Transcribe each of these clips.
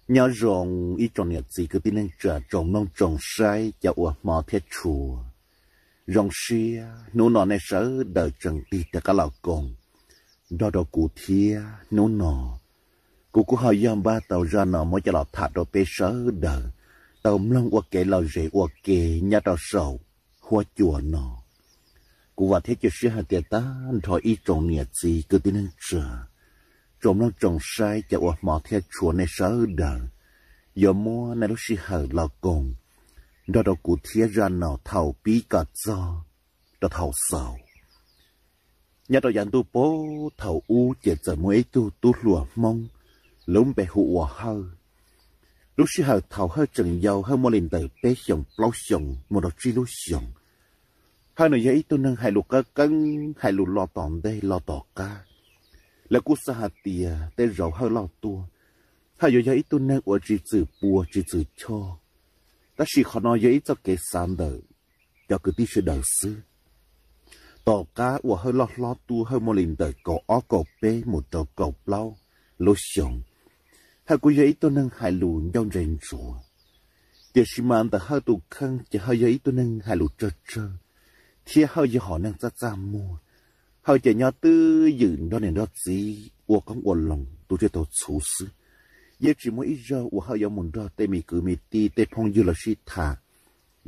Nyob zoo ib tsoom niam txiv kwv tij neej tsa tsoom mloog tsoom saib cov uas hmov thiab tshua. Zoo siab hnub no nej sawv daws tseem tig rov qab los koom nrog rau kuv thiab. Hnub no kuv kuj ho yog npaj tau zaj no muab coj los tham rau peb sawv daws tau mloog ua kev lom zem ua ke nyob rau saum huab cua no. Kuv vam thiab cia siab hais tias tag nrho ib tsoom niam txiv kwv tij neej tsa, tsoom mloog tsoom saib cov uas hmov thiab tshua, nej sawv daws yuav muab nej lub sij hawm los koom nrog rau kuv thiab zaj no thaum pib kom txog rau thaum xaus. Nyob rau yav ntuj puag thaum ub ces txawm muaj ib tug tub hluas Hmoob lub npe hu ua Hawj. Lub sij hawm thaum Hawj tseem yau, Hawj muaj li ntawm peb xyoos plaub xyoos mus rau tsib lub xyoos, Hawj nws yog ib tug neeg hais lus qawb qeeb, hais lus lo tom ntej lo tom qab. Lawv kuj xav hais tias tej zaum Hawj loj tuaj, Hawj yuav yog ib tug neeg uas tsis txwm puas tsis txwm choj. Tab sis qhov no yog ib txoj kev xav ntawm cov kwv tij sawv daws xwb. Tom qab uas Hawj loj hlob tuaj, Hawj muaj li ntawm kaum ob kaum peb mus rau kaum plaub lub xyoos, Hawj kuj yog ib tug neeg hais lus ncauj ntse ntsuav. Tiam sis mas ntawm Hawj tus kheej ces Hawj yog ib tug neeg hais lus tsawg tsawg, thiab Hawj yog hom neeg txaj txaj muag. Hawj ces nyob twj ywm nrog niam nrog txiv ua qoob ua loo tu tsiaj tau txhuv xwb. Yeej tsis muaj ib zaug uas Hawj yuav mus nrog tej me kwv me tij tej phooj ywg lawv sib tham,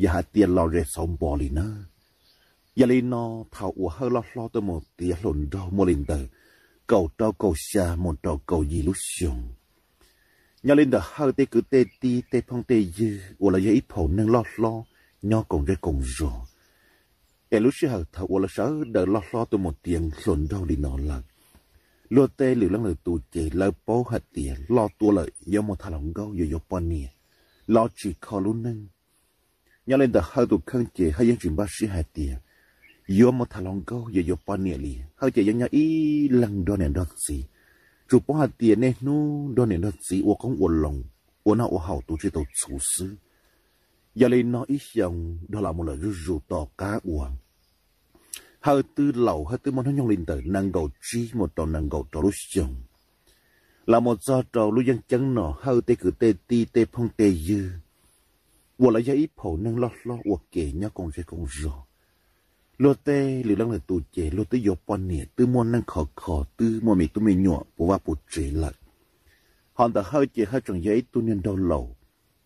yog hais tias los zes xauv npo li na. Yog li no, thaum uas Hawj loj hlob tuaj mus tiav hluas nraug muaj li ntawm kaum rau kaum xya mus rau kaum yim lub xyoos, nyob li ntawm Hawj tej kwv tej tij tej phooj tej ywg uas lawv yog ib phaum neeg loj hlob nyob koom zej koom zos, es lub sij hawm thaum uas lawv sawv daws loj hlob tuaj mus tiav hluas nraug li no lawm, luag tej lwm leej lwm tus ces lawv paub hais tias loj tuaj lawm yuav mus tham hluas nkauj yuav yuav poj niam, los tsis kho lub neej. Nyob li ntawm Hawj tus kheej ces Hawj yeej tsis npaj siab hais tias yuav mus tham hluas nkauj yuav yuav poj niam li. Hawj ces yuav nyob ib leeg nrog niam nrog txiv, tsuas paub hais tias niaj hnub nrog niam nrog txiv ua qoob ua loo, ua noj ua haus tu tsiaj tau txhuv xwb. Yog li no ib xyoos dhau los mus lawm zuj zus tom qab uas Hawj twb laus, Hawj twb muaj hnub nyoog li ntawm nees nkaum tsib mus rau nees nkaum rau lub xyoos, los mus txog rau lub yeej ceeb no Hawj tej kwv tej tij tej phooj tej ywg uas lawv yog ib phaum neeg loj hlob ua ke nyob koom zej koom zos, luag tej lwm leej lwm tus ces luag twb yuav poj niam twb muaj neej khov kho twb muaj me tub me nyuam puv vaj puv tsev lawm. Ho ntawm Hawj ces Hawj tseem yog ib tug niag nraug laus,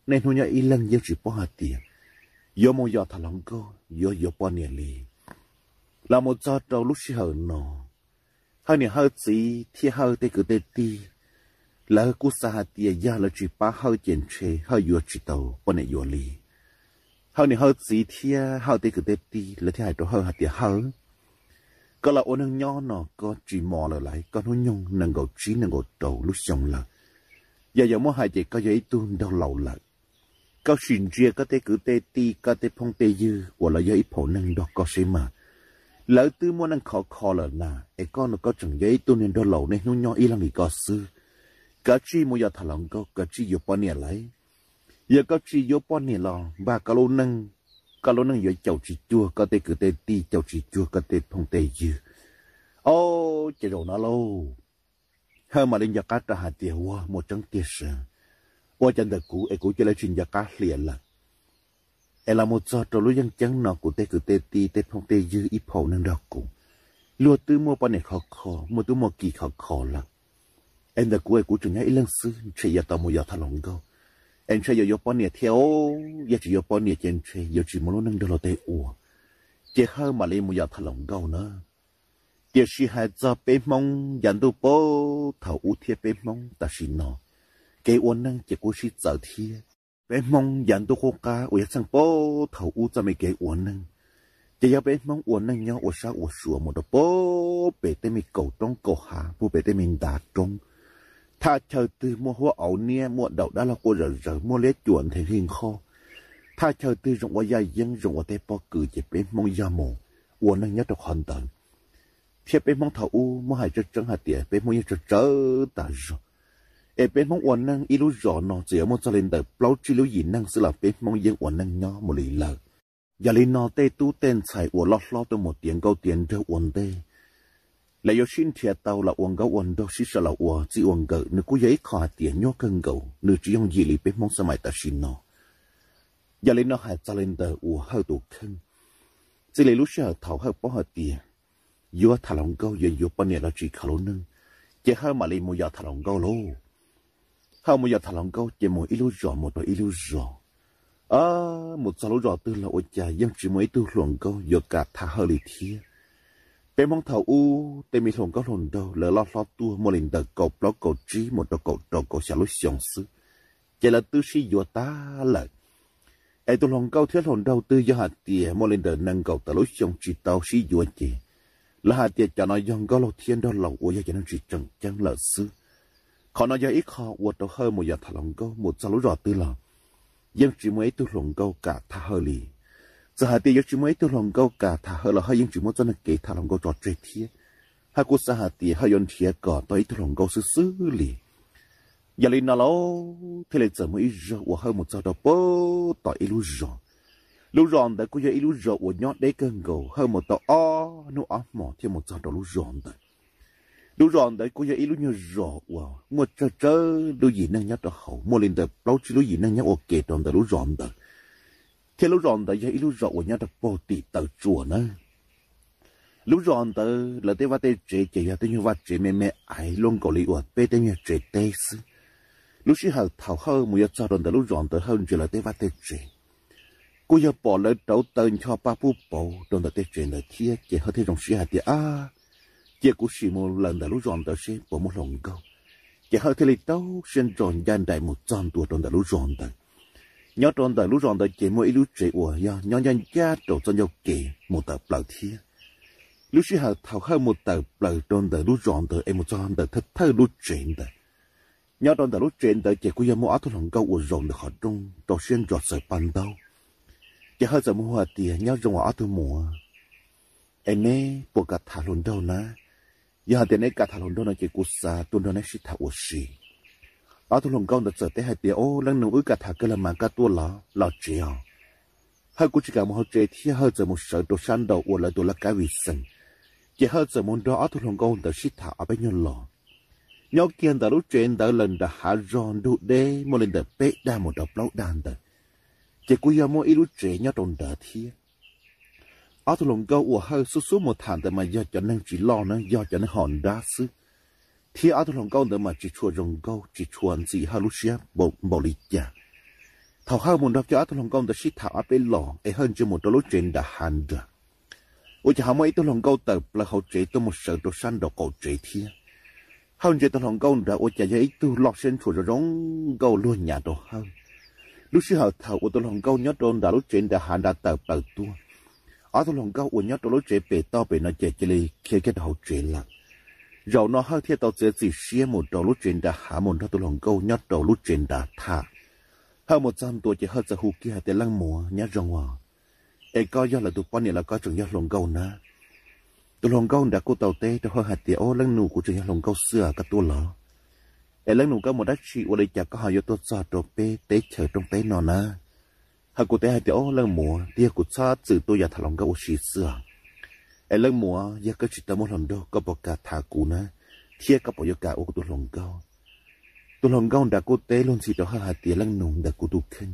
niaj hnub nyob ib leeg yeej tsis paub hais tias yuav mus yos tham hluas nkauj yuav yuav poj niam li. Los mus txog rau lub sij hawm no, Hawj niam Hawj txiv thiab Hawj tej kwv tej tij, lawv kuj xav hais tias yog lawv tsis pab Hawj ces ntshe Hawj yuav tsis tau poj niam yuav li. Hawj niam Hawj txiv thiab Hawj tej kwv tej tij lawv thiaj hais rau Hawj hais tias Hawj, koj los ua neeg nyob no koj tsis mos lawm lauj, koj hnub nyoog nees nkaum tsib nees nkaum rau lub xyoo lawm. Yog yuav muab hais ces koj yog ib tug nraug laus lawm. Koj sim ntsia koj tej kwv tej tij koj tej phooj tej ywg uas lawv yog ib phaum neeg nrog koj seb mas, lawv twb muaj neej khov kho lawm na, es koj no koj tseem yog ib tug niag nraug laus niaj hnub nyob ib leeg li koj xwb. Kav tsij mus yos tham hluas nkauj, kav tsij yuav poj niam lauj. Yog koj tsis yuav poj niam los npaj koj lub neej, koj lub neej yuav caum tsis cuag koj tej kwv tej tij, caum tsis cuag koj tej phooj tej ywg. Ob, ces zaum no lauj, Hawj mam li nco qab rau hais tias ua mus tseeb tiag sav, ua cas ntawm kuv es kuv cia li tsis nco qab hlias lawm. Es los mus txog rau lub yeej ceeb no kuv tej kwv tej tij tej phooj tej ywg ib phaum neeg nrog kuv, luag twb muaj poj niam khov kho, muaj twb muaj kis khov kho lawm. Es ntawm kuv es kuv tseem nyob ib leeg xwb, ntshe yuav tau mus yos tham hluas nkauj, es ntshe yuav yuav poj niam thiab os. Yog tsis yuav poj niam ces ntshe yuav tsis muaj lub neej nrog luag tej ua. Ces Hawj mam li mus yos tham hluas nkauj na. Tiam sis hais txog peb Hmoob yav ntuj puag thaum ub thiab peb Hmoob tam sim no, kev ua neej ces kuj sib txawv thiab. Peb Hmoob yav ntuj qub qab uas yog txheej puag thaum ub txoj me kev ua neej, ces yog peb Hmoob ua neej nyob ua sab ua sua mus rau puag pem tej me kaum roob kaum hav, puag pem tej me ntav roob. Thaj chaw twg muaj huab auv niab, muaj daus dab laug quaj zom zaws, muaj liab cuam nthe hli nqhob, thaj chaw twg zoo ua yaj yeeb, zoo ua tej pob kws ces peb Hmoob yog mus ua neej nyob rau qhov ntawd. Thiab peb Hmoob thaum ub muab hais tseeb tseeb hais tias peb Hmoob yeej tsawg tsawg tas zog. Es peb Hmoob ua neej ib lub zos no txawm yuav muaj txog li ntawm plaub tsib lub yim neeg xwb los peb Hmoob yeej ua neej nyob mus li lawm. Yog li no tej tub tej ntxhais uas loj hlob tuaj mus tiav nkauj tiav nraug ua ntej, lawv yuav sib nrhiav tau los ua nkauj ua nraug sib sau los ua txij ua nkawm, nws kuj yog ib qho hais tias nyuaj kawg nkaus, nws tsis yooj yim li peb Hmoob xab mais tam sim no. Yog li no hais txog li ntawm uas Hawj tus kheej, txij li lub sij hawm thaum Hawj paub hais tias yuav tham hluas nkauj yuav yuav poj niam los tsis kho lub neej, ces Hawj mam li mus yos tham hluas nkauj lauj. Hawj mus yos tham hluas nkauj ces mus ib lub zos mus rau ib lub zos. Mus txog lub zos twg los ua cas yeej tsis muaj ib tug hluas nkauj yuav kam tham Hawj li thiab. Peb Hmoob thaum ub tej me hluas nkauj hluas nraug lawv loj hlob tuaj muaj li ntawm kaum plaub kaum tsib mus rau kaum rau kaum xya lub xyoo xwb, ces lawv twb sib yuav tag lawm. Es tus hluas nkauj thiab hluas nraug twg yog hais tias muaj li ntawm nees nkaum tawm lub xyoo tsis tau sib yuav ces lawv hais tias cov no yog nkauj laug thiab nraug laus uas yog cov neeg tsis tseem ceeb lawm xwb. Qhov no yog ib qho ua rau Hawj mus yos tham hluas nkauj mus txog lub zos twg los yeej tsis muaj ib tug hluas nkauj kam tham Hawj li. Txawm hais tias yuav tsis muaj ib tug hluas nkauj kam tham Hawj los Hawj yeej tsis muab txoj kev tham hluas nkauj tso tseg thiab. Hawj kuj xav hais tias Hawj yuav nrhiav kom tau ib tug hluas nkauj xwb xwb li. Yog li no lauj, thiaj li txawm muaj ib zaug uas Hawj mus txog rau pem tom ib lub zos. Lub zos ntawd kuj yog ib lub zos uas nyob deb kawg nkaus, Hawj mus tau ob hnub ob hmos thiaj mus txog rau lub zos ntawd. Lub zos ntawd kuj yog ib lub nyuag zos uas muaj tsawg tsawg lub yim neeg nyob rau hauv, muaj li ntawm plaub tsib lub yim neeg nyob ua ke rau ntawm lub zos ntawd. Thiab lub zos ntawd yog ib lub zos uas nyob rau pem tim taw tsua nawb. Lub zos ntawd lawv tej vaj tej tsev ces yog tej nyuag vaj tsev me me aiv luaj nkaus li uas peb tej nyuag tsev teb xwb. Lub sij hawm thaum Hawj mus yuav txog rau ntawm lub zos ntawd Hawj ntsia lawv tej vaj tej tsev, kuj yog pom lawv rauv taws ncho paj pub pauv rau ntawm tej tsev ntawd thiab ces Hawj thiaj zoo siab hais tias, Ab, cia kuv sim mus lawm ntawm lub zos ntawd seb puas muaj hluas nkauj. Ces Hawj thiaj li rau siab ntso ncaj nraim mus txog ntua rau ntawm lub zos ntawd. Nyob rau ntawm lub zos ntawd ces muaj ib lub tsev uas yog nyob ncaj ncaj rau txoj ncauj kev mus tawm plaws thiab. Lub sij hawm thaum Hawj mus tawm plaws rau ntawm lub zos ntawd es mus txog ntawm thawj thawj lub tsev ntawd, nyob rau ntawm lub tsev ntawd ces kuj yog muaj ob tug hluas nkauj uas zaum ntawm qhov rooj rau siab ntso xaws paj ntaub. Ces Hawj txawm mus hu hais tias, Nyob zoo os ob tug muam, es neb puas kam tham hluas nraug na? Yog hais tias neb kam tham hluas nraug no ces kuv xav tuaj nrog neb sib tham ua si. Ob tug hluas nkauj ntawd txawm teb hais tias, Au, leej nus, wb kam tham kawg los mas, koj tuaj los, los tsev os. Hawj kuj tsis kam mus hauv tsev thiab, Hawj txawm mus sawv rau sab nraum uas lawv tus laj kab vim xeem. Ces Hawj txawm mus nrog ob tug hluas nkauj ntawd sib tham ob peb nyuag los. Nyob kiag ntawm lub tsev ntawd lawm nram hav zog nrug deb muaj li ntawm peb dag mus rau plaub dag ntawd, ces kuj yog muaj ib lub tsev nyob rau nrad thiab. Ob tug hluas nkauj uas Hawj xub xub mus tham ntawd mas yog cov neeg tsis loj na, yog cov neeg hom nrab xwb. Thiab ob tug hluas nkauj ntawd mas tsis tshua zoo nkauj, tsis tshua ntxim Hawj lub siab npaum li cas. Thaum Hawj mus nrog kiag ob tug hluas nkauj ntawd sib tham ob peb los es Hawj ntsia mus rau lub tsev nram hav nrad, ua cas ho muaj ib tug hluas nkauj tawm plaws hauv tsev tuaj mus sawv rau sab nraum qaum tsev thiab. Hawj ntsia tus hluas nkauj nrad ua cas yog ib tug loj siab ntshua zoo zoo nkauj luag nyav rau Hawj. Lub sij hawm thaum uas tus hluas nkauj nyob rau nram lub tsev nram hav nrad tawm plaws tuaj, ob tug hluas nkauj uas nyob rau lub tsev pem toj pem no ces cia li khiav kiag rau hauv tsev lawm. Zaum no Hawj thiaj tau txiav txim siab mus rau lub tsev nram hav mus nrog tus hluas nkauj nyob rau lub tsev nrad tham. Hawj mus txog ntua ces Hawj txawm hu kiag hais tias, Leej muam, nyob zoo os. Es koj yog lawv tus poj niam los koj tseem yog hluas nkauj na? Tus hluas nkauj nrad kuj tau teb rau Hawj hais tias, Au leej nus, kuv tseem yog hluas nkauj xwb os, koj tuaj los? Es leej nus, koj mus dab tsi ua li cas koj ho yuav tuaj txog rau peb teb chaws rooj teb no na? Hawj kuj teb hais tias, Au leej muam, twb yog kuv txhob txwm tuaj yos tham hluas nkauj ua si xwb os. Es leej muam, yog koj tsis tau muaj hluas nraug koj puas kam tham kuv na, thiab koj puas yuav kam ua kuv tus hluas nkauj? Tus hluas nkauj nrad kuj teb luag ntxhi rau Hawj hais tias, Leej nus, ntawm kuv tus kheej,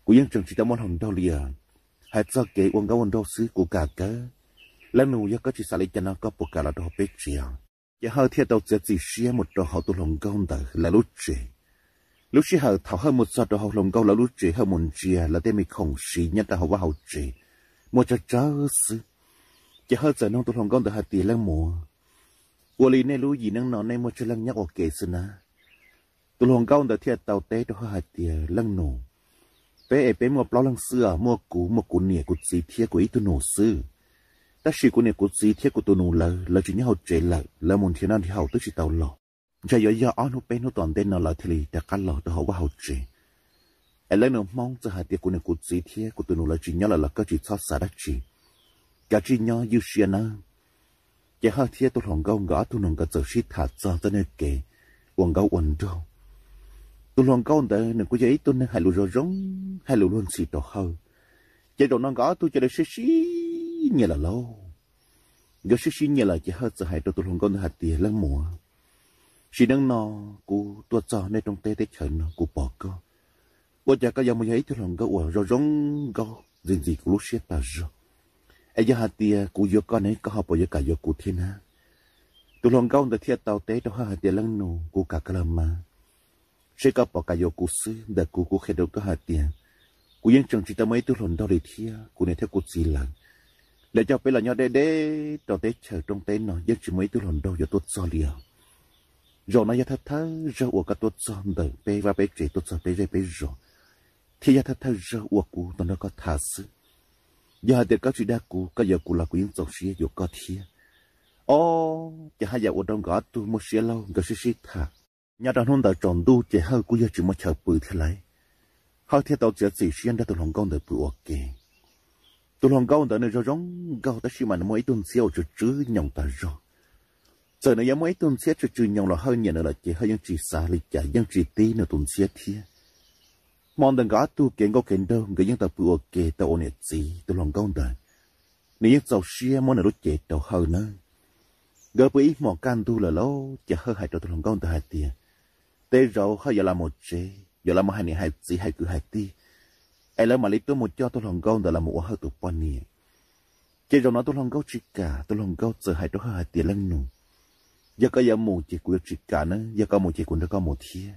kuv yeej tseem tsis tau muaj hluas nraug li os. Hais txog kev ua nkauj ua nraug xwb kuv kam kawg. Leej nus, yog koj tsis xav li cas no koj puas kam los rau hauv peb tsev os? Ces Hawj thiaj tau txiav txim siab mus rau hauv tus hluas nkauj ntawd lawv lub tsev. Lub sij hawm thaum Hawj mus txog rau hauv hluas nkauj lawv lub tsev, Hawj mus ntsia lawv tej me khoom siv nyob rau hauv vaj hauv tsev, muaj tsawg tsawg xwb. Ces Hawj txawm nug tus hluas nkauj ntawd hais tias, Leej muam, ua li nej lub yim neej no nej muaj tsawg leej nyob ua ke xwb na? Tus hluas nkauj ntawd thiaj tau teb rau Hawj hais tias, Leej nus, peb es peb muaj plaub leeg xwb os, muaj kuv, muaj kuv niam kuv txiv thiab kuv ib tug nus xwb. Tab sis kuv niam kuv txiv thiab kuv tus nus lawv, lawv tsis nyob hauv tsev lawm, lawv mus nrhiav noj nrhiav haus twb tsis tau los. Ntshe yuav yog ob hnub peb hnub tom ntej no lawv thiaj li rov qab los rau hauv vaj hauv tsev. Es leej nus Hmoob txawm hais tias, Kuv niam kuv txiv thiab kuv tus nus lawv tsis nyob lawm los koj tsis txhob xav dab tsi, kav tsij nyob ywj siab nawb. Ces Hawj thiab tus hluas nkauj nkawd ob tug nus nkawd txawm sib tham txog txoj niag kev ua nkauj ua nraug. Tus hluas nkauj ntawd nws kuj yog ib tug neeg hais lus zoo zoo, hais lus luag ntxhi rau Hawj. Ces zaum no nkawd ob tug cia li sib sib nyiam lawm lauj. Nkawd sib sib nyiam lawm ces Hawj txawm hais rau tus hluas nkauj ntawd hais tias, Leej muam, sim neej no kuv tuaj txog nej rooj teb teb chaws no kuv pom koj, ua cas koj yuav mus yog ib tug hluas nkauj uas zoo zoo nkauj ntxim ntxim kuv lub siab tas zog. Es yog hais tias kuv yuav koj ne koj ho puas yuav kam yuav kuv thiab na? Tus hluas nkauj ntawd thiaj tau teb rau Hawj hais tias, Leej nus, kuv kam koj los mas, seb koj puas kam yuav kuv xwb. Ntawm kuv kuv qhia rau koj hais tias kuv yeej tseem tsis tau muaj ib tug hluas nraug li thiab, kuv niam thiab kuv txiv lawv, lawv coj peb los nyob deb deb rau teb chaws rooj teb no yeej tsis muaj ib tug hluas nraug yuav tuaj txog li os. Zaum no yog thawj thawj zaug uas koj tuaj txog ntawm peb vaj peb tsev tuaj txog peb zej peb zos, thiab yog thawj thawj zaug uas kuv tau nrog koj tham xwb. Yog hais tias koj tsis dag kuv, koj yuav kuv los kuv yeej txaus siab yuav koj thiab. Ob, ces haj yam ua rau nkawd ob tug muaj siab laug nkawd sib sib tham. Nyob rau hnub ntawd tsaus ntuj ces Hawj kuj yog tsis muaj chaw pw thiab lauj. Hawj thiaj tau txiav txim siab nrog tus hluas nkauj ntawd pw ua ke. Tus hluas nkauj ntawd nws zoo zoo nkauj tab sis mas nws muaj ib tug ntxhiab uas tsw tsw nyoos tas zog. Txawm nws yuav muaj ib tug ntxhiab tsw tsw nyoos los Hawj nyiam nws lawm ces Hawj yeej tsis xav li cas yeej tsis tib nws tus ntxhiab thiab. Hmo ntawd nkawd ob tug kev nkauj kev nraug nkawd yeej tau pw ua ke tau ua niam txiv. Tus hluas nkauj ntawd nws yeej txaus siab muab nws lub cev rau Hawj nawb. Nkawd pw ib hmos kaj ntug lawm lauj ces Hawj hais rau tus hluas nkauj ntawd hais tias, Tej zaum Hawj yuav los mus tsev, yuav los mus hais niam hais txiv hais kwv hais tij, es lawv mam li tuaj mus coj tus hluas nkauj ntawd los mus ua Hawj tus poj niam. Ces zaum no tus hluas nkauj tsis kam, tus hluas nkauj txawm hais rau Hawj hais tias, Leej nus, yog koj yuav mus ces kuv yuav tsis kam nawb, yog koj mus ces kuv nrog koj mus thiab.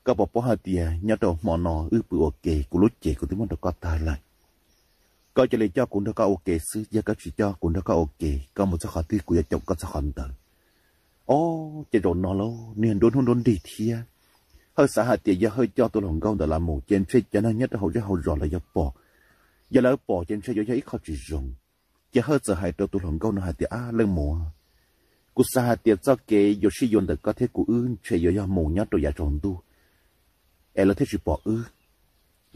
Koj puas paub hais tias nyob rau hmo no wb pw ua ke kuv lub cev kuv twb muab rau koj tag lawm. Koj cia li coj kuv nrog koj ua ke xwb, yog koj tsis coj kuv nrog koj ua ke, koj mus txog qhov twg kuv yuav caum koj txog qhov ntawd. Ob, ces zaum no lauj niag nruab hnub nruab nrig thiab, Hawj xav hais tias yog Hawj coj tus hluas nkauj ntawd los mus ces ntshe cov neeg nyob rau hauv zej hauv zos lawv yuav pom. Yog lawv pom ces ntshe yuav yog ib qho tsis zoo. Ces Hawj txawm hais rau tus hluas nkauj no hais tias, Ab leej muam, kuv xav hais tias txoj kev yuav sib yuav ntawm koj thiab kuv wb ntshe yuav yog mus nyob rau yav tsaus ntuj es lawv thiaj tsis pom wb.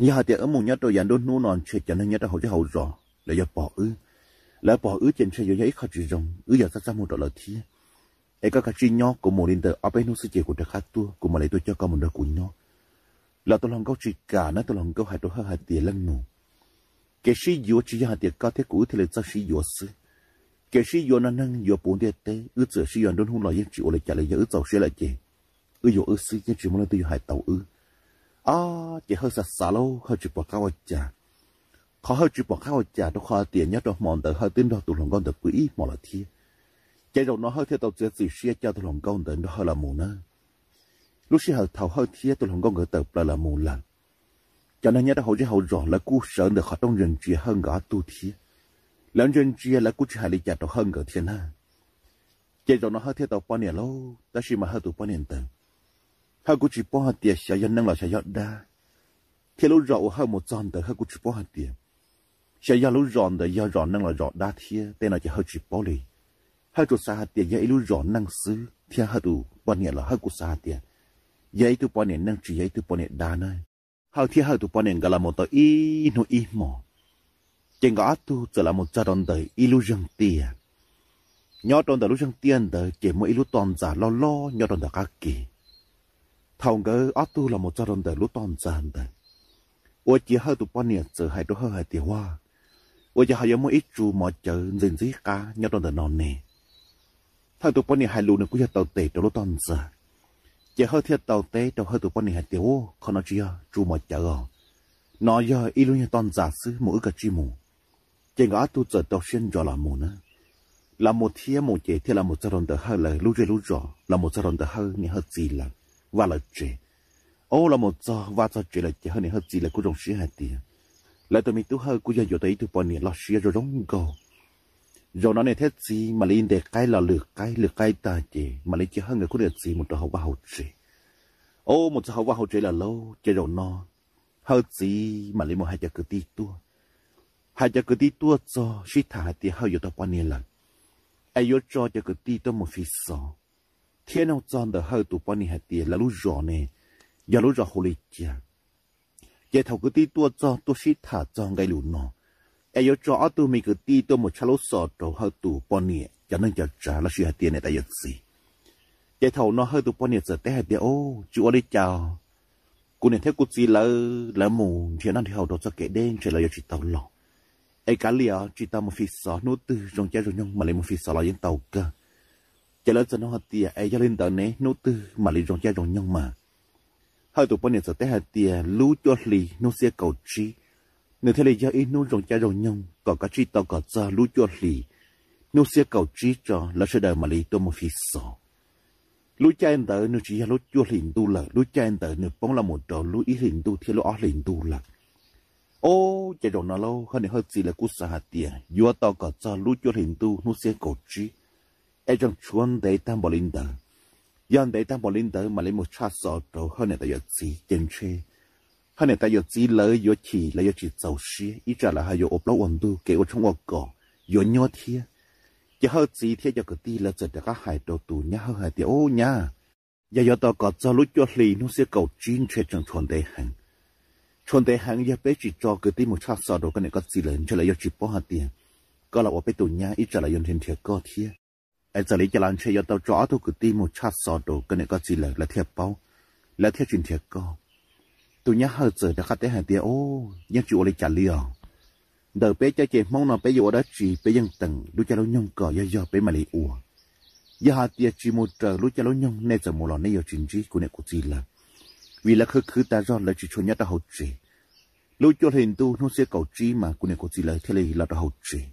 Yog hais tias wb mus nyob rau yav nruab hnub no ntshe cov neeg nyob rau hauv zej hauv zos lawv yuav pom wb. Lawv pom wb ces ntshe yuav yog ib qho tsis zoo, wb yuav txaj txaj muag rau lawv thiab. Es koj kav tsij nyob, kuv mus li ntawm ob peb hnub xwb ces kuv rov qab tuaj, kuv mam li tuaj coj koj mus nrog kuv nyob. Los tus hluas nkauj tsis kam na, tus hluas nkauj hais rau Hawj hais tias, Leej nus, kev sib yuav tsis yog hais tias koj thiab kuv wb thiaj li txawj sib yuav xwb. Kev sib yuav no neeg yuav puv ntiaj teb, wb txawm sib yuav nruab hnub los yeej tsis ua li cas li, yog wb txaus siab lawm ces wb yuav wb xwb yeej tsis muaj leej twg yuav hais tau wb. Ob, ces Hawj xav xav lauj, Hawj tsis pom qab ua cas. Qhov Hawj tsis pom qab ua cas rau qhov tias nyob rau hmo ntawd Hawj twb nrog tus hluas nkauj ntawd pw ib hmos lawm thiab. Ces zaum no Hawj thiaj tau txiav txim siab coj tus hluas nkauj ntawd nrog Hawj los mus na. Lub sij hawm thaum Hawj thiab tus hluas nkauj nkawd tawm plaws los mus lawm, cov neeg nyob rau hauv zej hauv zos lawv kuj sawv ntawm qhov rooj ntsia ntsia Hawj nkawd ob tug thiab. Lawv ntsia ntsia lawv kuj tsis hais li cas rau Hawj nkawd thiab na. Ces zaum no Hawj thiaj tau poj niam lauj, tab sis mas Hawj tus poj niam ntawd, Hawj kuj tsis paub hais tias xyov yog neeg los xyov yog dab, thiab lub zos uas Hawj mus txog ntawd Hawj kuj tsis paub hais tias xyov yog lub zos ntawd yog zos neeg los zos dab thiab, tej no ces Hawj tsis paub li. Hawj tsuas xav hais tias yog ib lub zos neeg xwb, thiab Hawj tus poj niam los Hawj kuj xav hais tias yog ib tug poj niam neeg tsis yog ib tug poj niam dab na. Hawj thiab Hawj tus poj niam nkawd los mus tau ib hnub ib hmos, ces nkawd ob tug txawm los mus txog rau ntawm ib lub zeeg tiaj. Nyob rau ntawm lub zeeg tiaj ntawd ces muaj ib lub toj ntxas loj loj nyob rau ntawm qab ke. Thaum nkawd ob tug los mus txog rau ntawm lub toj ntxas ntawd, ua ciav Hawj tus poj niam txawm hais rau Hawj hais tias, Ua, ua cas ho yuav muaj ib tsu mov cawv ntxim ntxim qab nyob rau ntawm no ne? Hawj tus poj niam hais lus nws kuj yog taw tes rau lub toj ntxas, ces Hawj thiaj tau teb rau Hawj tus poj niam hais tias, Ua, qhov no tsis yog tsu mov cawv os, no yog ib lub nyuag toj ntxas xwb, mus wb kav tsij mus. Ces nkawd ob tug txawm rau siab ntso los mus na. Los mus thiab mus ces thiaj los mus txog rau ntawm Hawj lawv lub zej lub zos, los mus txog rau ntawm Hawj niam Hawj txiv lawv vaj lawv tsev. Ob, los mus txog vaj txog tsev lawm ces Hawj niam Hawj txiv lawv kuj zoo siab hais tias lawv tus me tub Hawj kuj yog yuav tau ib tug poj niam loj siab zoo zoo nkauj. Zaum no niam thiab txiv mam li ntes qaib los lwm qaib, lwm qaib tag ces mam li cia Hawj nkawd khub niam txiv mus rau hauv vaj hauv tsev. Ob, mus txog hauv vaj hauv tsev lawm lauj, ces zaum no Hawj txiv mam li mus hais cov kwv tij tuaj. Hais cov kwv tij tuaj txog sib tham hais tias Hawj yuav tau poj niam lawm, es yuav tso cov kwv tij tuaj mus fi xov thiab nug txog ntawm Hawj tus poj niam hais tias lawv lub zos ne yog lub zos hu li cas. Ces thaum kwv tij tuaj txog tuaj sib tham txog nqe lus no, es yuav tso ob tug me kwv tij tuaj mus tshaj lub xov rau Hawj tus poj niam cov neej cov tsav los sis hais tias niam tais yawm txiv. Ces thaum no Hawj tus poj niam txawm teb hais tias, Ob, tsis ua li cas, kuv niam thiab kuv txiv lawv, lawv mus nrhiav noj nrhiav haus rau txoj kev deb ntshe lawv yuav tsis tau los, Es kav liam, tsis tau mus fi xov, hnub twg zoo caij zoo nyoog mam li mus fi xov los yeej tau kawg. Ces lawv txawm nug hais tias, Es yog li ntawd ne, hnub twg mam li zoo caij zoo nyoog mas? Hawj tus poj niam txawm teb hais tias, Lub cuaj hli hnub xiab kaum tsib, nws thiaj li yog ib hnub zoo caij zoo nyoog, kom koj tsij tau kom txog lub cuaj hli hnub xiab kaum tsib tso, lawv sawv daws mam li tuaj mus fi xov. Lub caij ntawd nws tsis yog lub cuaj hlis ntuj lawm, lub caij ntawd nws poob los mus rau lub ib hlis ntuj thiab lub ob hlis ntuj lawm. Ob, ces zaum no lauj, Hawj niam Hawj txiv lawv kuj xav hais tias yuav tau kom txog lub cuaj hlis ntuj hnub xiab kaum tsib, es tseem tshuav ntev tag npaum li ntawd. Yog ntev tag npaum li ntawd mam li mus tshaj xov rau Hawj niam tais yawm txiv ces ntshe Hawj niam tais yawm txiv lawv yuav chim, lawv yuav tsis txaus siab, ib tsam lawv ho yuav ua plaub ua ntug, kev ua tshoob ua kos yuav nyuaj thiab. Ces Hawj txiv thiab cov kwv tij lawv txawm rov qab hais rau tus nyab Hawj hais tias, Ub nyab, yog yuav tau kom txog lub cuaj hli hnub xiab kaum tsib ntshe tseem tshuav ntev heev. Tshuav ntev heev, yog peb tsis tso kwv tij mus tshaj xov rau koj niam koj txiv lawm ntshe lawv yuav tsis paub hais tias koj los ua peb tus nyab, ib tsam lawv yuav nrhiav nrhiav koj thiab. Es txawm li cas los ntshe yuav tau tso ob tug kwv tij mus tshaj xov rau koj niam koj txiv lawm, lawv thiaj paub, lawv thiaj tsis nrhiav koj. Tus nyab Hawj txawm rov qab teb hais tias, Ub, yeej tsis ua li cas li os. Ntawm peb caj ces Hmoob no peb yuav ua dab tsi peb yeej teem lub caij lub nyoog kom yog yog peb mam li ua. Yog hais tias tsis mus raws lub caij lub nyoog nej txawm mus los nej yuav tsis ntsib kuv niam kuv txiv lawv, vim lawv khwv khwv tas zog lawv tsis tshua nyob rau hauv tsev. Lub cuaj hlis ntuj hnub xiab kaum tsib mas kuv niam kuv txiv lawv thiaj li los rau hauv tsev,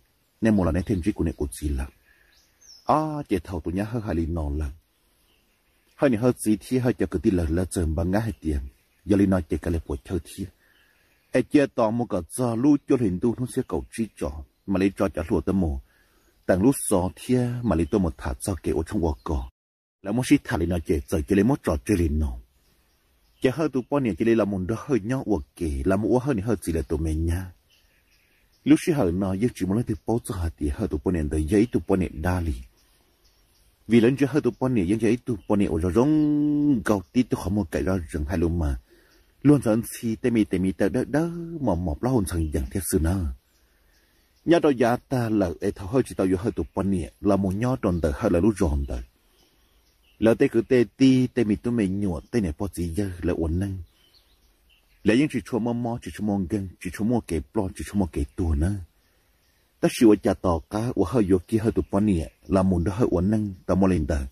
nej mus los nej thiaj ntsib kuv niam kuv txiv lawv. Ob, ces thaum tus nyab Hawj hais li no lawm, Hawj niam Hawj txiv thiab Hawj cov kwv tij lawv lawv txawm npaj ngab hais tias, Yog li no ces kav liam puas chawj thiab, es cia tos mus kom txog lub cuaj hlis ntuj hnub xiab kaum tsib tso, mam li tso cov hluas tuaj mus teem lub xov thiab mam li tuaj mus tham txog kev ua tshoob ua kos. Lawv muab sib tham li no ces txawm cia li muab tso tseg li no. Ces Hawj tus poj niam cia li los mus nrog Hawj nyob ua ke, los mus ua Hawj niam Hawj txiv lawv tus me nyab. Lub sij hawm no yeej tsis muaj leej twg paub txog hais tias Hawj tus poj niam ntawd yog ib tug poj niam dab li, vim lawv ntsia Hawj tus poj niam yeej yog ib tug poj niam uas zoo zoo nkauj, tib tug qhov muag kaim zoj zees, hais lus mas luag ntxhi ntxhi, tej me tes me taw dawb dawb mos mos, plaub hau ntxhee yees thiab xwb na. Nyob rau yav tag lawm es thaum Hawj tsis tau yuav Hawj tus poj niam los mus nyob rau ntawm Hawj lawv lub zos ntawd, lawv tej kwv tej tij, tej me tub me nyuam, tej niam pog txiv yawg lawv ua neej, lawv yeej tsis tshua muaj mob, tsis tshua muaj nkeeg, tsis tshua muaj kev ploj, tsis tshua muaj kev tuag na. Tab sis ua cas tom qab uas Hawj yuav kiag Hawj tus poj niam los mus nrog Hawj ua neej tau muaj li ntawd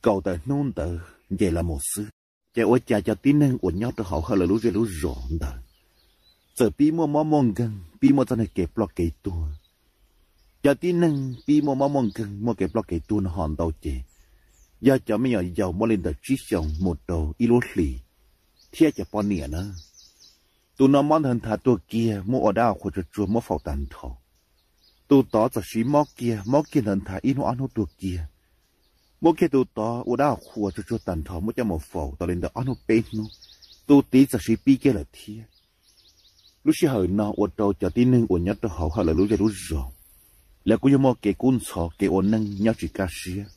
kaum tawm hnub ntawd nce los mus xwb, ces ua cas cov tib neeg uas nyob rau hauv Hawj lawv lub zej lub zos ntawd txawm pib muaj mob muaj nkeeg, pib muaj txoj niag kev ploj kev tuag. Cov tib neeg pib muaj mob muaj nkeeg, muaj kev ploj kev tuag no ho ntau ces yog cov me nyuam yaus muaj li ntawm tsib xyoos mus rau ib lub hlis, thiab cov poj niam na. Tus no mob nthav nthav tuag kiag, muab ua dab ua qhua tsuag tsuag muab faus tag nrho. Tus tod txawm siv mob kiag, mob kiag nthav nthav ib hnub ob hnub tuag kiag. Muab kiag tus tod ua dab ua qhua tsuag tsuag tag nrho muab coj mus faus tau li ntawm ob hnub peb hnub, tus tid txawm siv pib kiag lawm thiab. Lub sij hawm no ua rau cov tib neeg uas nyob rau hauv Hawj lawv lub zej lub zos, lawv kuj yog muaj kev kub ntxhov, kev ua neej nyob tsis kaj siab,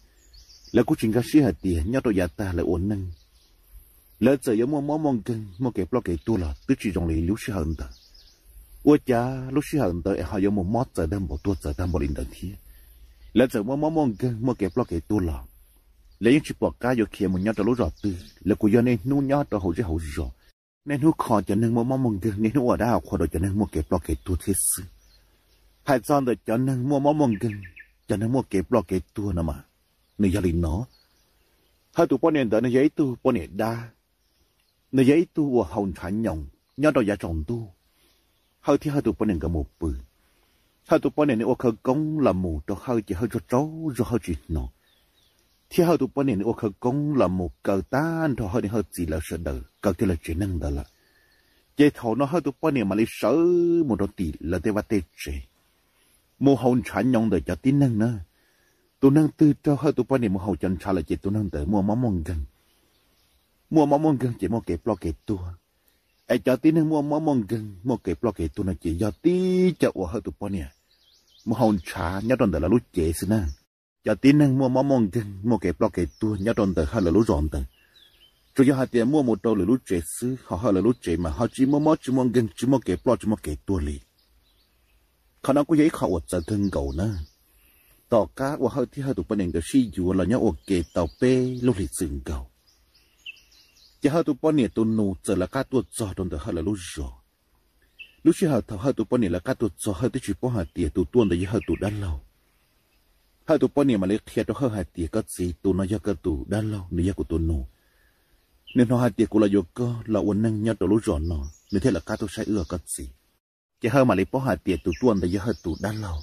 lawv kuj tsis nkag siab hais tias nyob rau yav tag lawv ua neej, lawv txawm yuav muaj mob muaj nkeeg, muaj kev ploj kev tuag los twb tsis zoo li lub sij hawm ntawd. Ua cas lub sij hawm ntawd es ho yuav mus mob txawv tag npaum, tuag txawv tag npaum li ntawd thiab? Lawv txawm muaj mob muaj nkeeg, muaj kev ploj kev tuag los lawv yeej tsis pom qab yuav khiav mus nyob rau lub zos twg, lawv kuj yog niaj hnub nyob rau hauv zej hauv zos, niaj hnub kho cov neeg muaj mob muaj nkeeg, niaj hnub ua dab ua qhua rau cov neeg muaj kev ploj kev tuag thiab xwb. Hais txog ntawm cov neeg muaj mob muaj nkeeg, cov neeg muaj kev ploj kev tuag no mas, nws yog li no. Hawj tus poj niam ntawd nws yog ib tug poj niam dab, nws yog ib tug uas haus ntshav nyoos nyob rau yav tsaus ntuj. Hawj thiab Hawj tus poj niam nkawd mus pw, Hawj tus poj niam nws ua khawv koob los mus rau Hawj ces Hawj tsaug tsaug zog Hawj tsis hnov, thiab Hawj tus poj niam nws ua khawv koob los mus kaw tag nrho Hawj niam Hawj txiv lawv sawv daws, kaw kiag lawv tsev neeg ntawd lawm. Ces thaum no Hawj tus poj niam mam li sawv mus rau tim lawv tej vaj tej tsev, mus haus ntshav nyoos ntawm cov tib neeg na. Tus neeg twg raug Hawj tus poj niam mus haus cov ntshav lawm ces tus neeg ntawd muaj mob muaj nkeeg. Muaj mob muaj nkeeg ces muaj kev ploj kev tuag. Es cov tib neeg muaj mob muaj nkeeg, muaj kev ploj kev tuag no ces yog tib co uas Hawj tus poj niam mus haus ntshav nyob rau ntawm lawv lub cev xwb na. Cov tib neeg muaj mob muaj nkeeg, muaj kev ploj kev tuag nyob rau ntawm Hawj lawv lub zos ntawd, tsuas yog hais tias muaj mus rau lwm lub tsev xwb, ho Hawj lawv lub tsev mas ho tsis muaj mob tsis muaj nkeeg, tsis muaj kev ploj tsis muaj kev tuag li. Qhov no kuj yog ib qho uas txawv kawg nkaus na. Tom qab uas Hawj thiab Hawj tus poj niam nkawd sib yuav los nyob ua ke tau peb lub hlis txwm nkaus, ces Hawj tus poj niam tus nus txawm lawv qab tuaj txog rau ntawm Hawj lawv lub zos. Lub sij hawm thaum Hawj tus poj niam lawv qab tuaj txog, Hawj twb tsis paub hais tias tus tuaj ntawd yog Hawj tus dab laug. Hawj tus poj niam mam li qhia rau Hawj hais tias, koj txiv, tus no yog koj tus dab laug, nws yog kuv tus nus. Nws hnov hais tias kuv los yuav koj los ua neej nyob rau lub zos no, nws thiaj lawv qab tuaj saib wb os koj txiv. Ces Hawj mam li paub hais tias tus tuaj ntawd yog Hawj tus dab laug.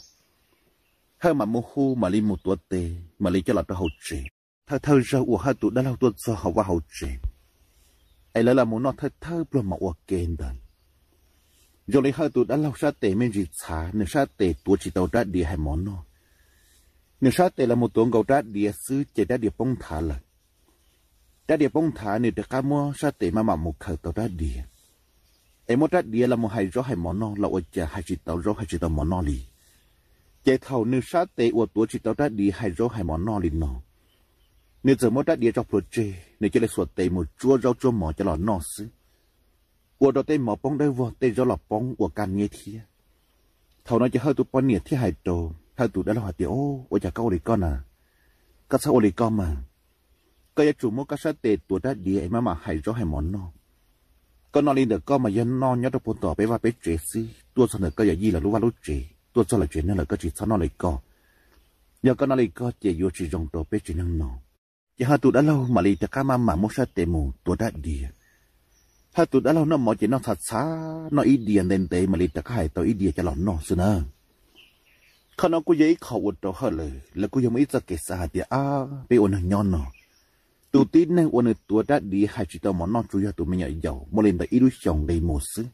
Hawj mam mus hu, mam li mus tuav tes, mam li coj los rau hauv tsev. Thawj thawj zaug uas Hawj tus dab laug tuaj txog hauv vaj hauv tsev, es lawv los mus noj thawj thawj pluag mov ua ke ntawd, zoo li Hawj tus dab laug sab tes me ntsis txhav, nws sab tes tuav tsis tau rab diav hais mov noj. Nws sab tes los mus tuav nkaus rab diav xwb ces rab diav poob nthav lawm. Rab diav poob nthav, nws rov qab muab sab tes maj mam mus khaws tau rab diav, es muab rab diav los mus hais zaub hais mov noj los ua cas hais tsis tau zaub hais tsis tau mov noj li. Ces thaum nws sab tes uas tuav tsis tau rab diav hais zaub hais mov noj li no, nws txawm muab rab diav tso plhuav tseg, nws cia li xuas tes mus tsuab zaub tsuab mov coj los noj xwb, ua rau tej mov poob dawb vog, tej zaub los poob ua kaj niab thiab. Thaum no ces Hawj tus poj niam thiaj hais rau Hawj tus dab laug hais tias, Ua cas koj ua li koj na? Koj txhob ua li koj mas. Koj yuav tsum muab koj sab tes tuav rab diav es maj mam hais zaub hais mov noj. Koj noj li ntawm koj mas yog noj nyob rau puag tom peb vaj peb tsev xwb, tuaj txog ntawm koj yawm yij lawv lub vaj lub tsev, tuaj txog lawv tsev neeg lawm koj tsis txhob noj li koj. Yog koj noj li koj ces yuav tsis zoo rau peb tsev neeg no. Ces Hawj tus dab laug mam li rov qab maj mam muab sab tes mus tuav rab diav. Hawj tus dab laug noj mov ces noj txhav txhav, noj ib diav ntev ntev mam li rov qab hais tau ib diav coj los noj xwb na. Qhov no kuj yog ib qho ua rau Hawj lawv, lawv kuj yog muaj ib txoj kev xav hais tias, Ab, peb ua neeg nyob no, tus tib neeg uas nws tuav rab diav hais tsis tau mov noj tsuas yog tus me nyuam yaus muaj li ntawm ib lub xyoos nqis mus xwb.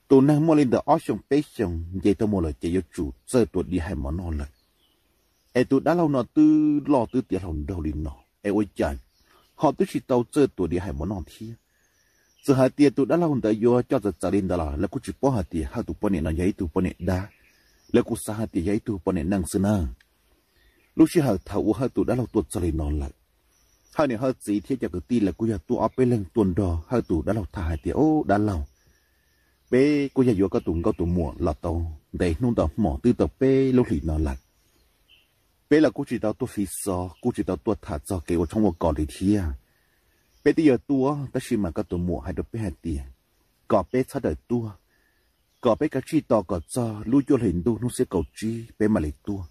Tus neeg muaj li ntawm ob xyoos peb xyoos nce tuaj mus lawm ces yuav tsum txawj tuav diav hais mov noj lawm. Es tus dab laug no twb loj twb tiav hluas nraug li no es ua cas ho twb tsis tau txawj tuav diav hais mov noj thiab? Txawm hais tias tus dab laug ntawd yuav coj txawv txawv li ntawd los lawv kuj tsis paub hais tias Hawj tus poj niam no yog ib tug poj niam dab, lawv kuj xav hais tias yog ib tug poj niam neej xwb na. Lub sij hawm thaum uas Hawj tus dab laug tuaj txog li no lawm, Hawj niam Hawj txiv thiab cov kwv tij lawv kuj yog tuaj ob peb leeg tuaj nrog Hawj tus dab laug tham hais tias, Ub dab laug, peb kuj yog yuav koj tus nkauj tus muam los tau ntev hnub ntau hmo twb tau peb lub hlis no lawm. Peb los kuj tsis tau tuaj fiv xov, kuj tsis tau tuaj tham txog kev ua tshoob ua kos li thiab. Peb twb yuav tuaj tab sis mas koj tus muam hais rau peb hais tias kom peb txhob rawm tuaj, kom peb kav tsij tos kom txog lub cuaj hlis ntuj hnub xiab kaum tsib peb mam li tuaj,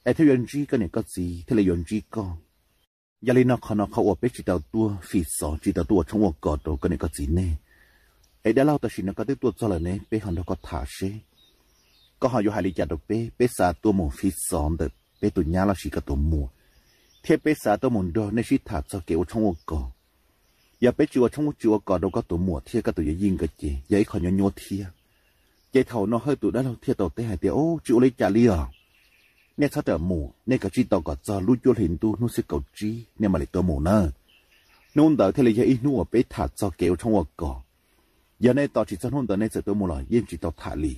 es thiaj yuav ntsib koj niam koj txiv thiaj li yuav ntsib koj. Yog li no qhov no qhov uas peb tsis tau tuaj fiv xov tsis tau tuaj ua tshoob ua kos rau koj niam koj txiv nej. Es dab laug, tam sim no koj twb tuaj txog lawm ne, peb ho nrog koj tham seb koj ho yuav hais li cas rau peb. Peb xav tuaj mus fiv xov ntawm peb tus nyab los sis koj tus muam, thiab peb xav tuaj mus nrog nej sib tham txog kev ua tshoob ua kos. Yog peb tsis ua tshoob tsis ua kos rau koj tus muam thiab koj tus yawm yij nkawd ces yog ib qho nyuaj nyuaj thiab. Ces thaum no Hawj tus dab laug thiaj tau teb hais tias, Ub, tsis ua li cas li os. Nej txhob rawm mus, nej kav tsij tos kom txog lub cuaj hlis ntuj hnub xiab kaum tsib nej mam li tuaj mus na. Hnub ntawd thiaj li yog ib hnub uas peb tham txog kev ua tshoob ua kos. Yog nej tos tsis txog hnub ntawd nej txawm tuaj mus los yeej tsis tau tham li.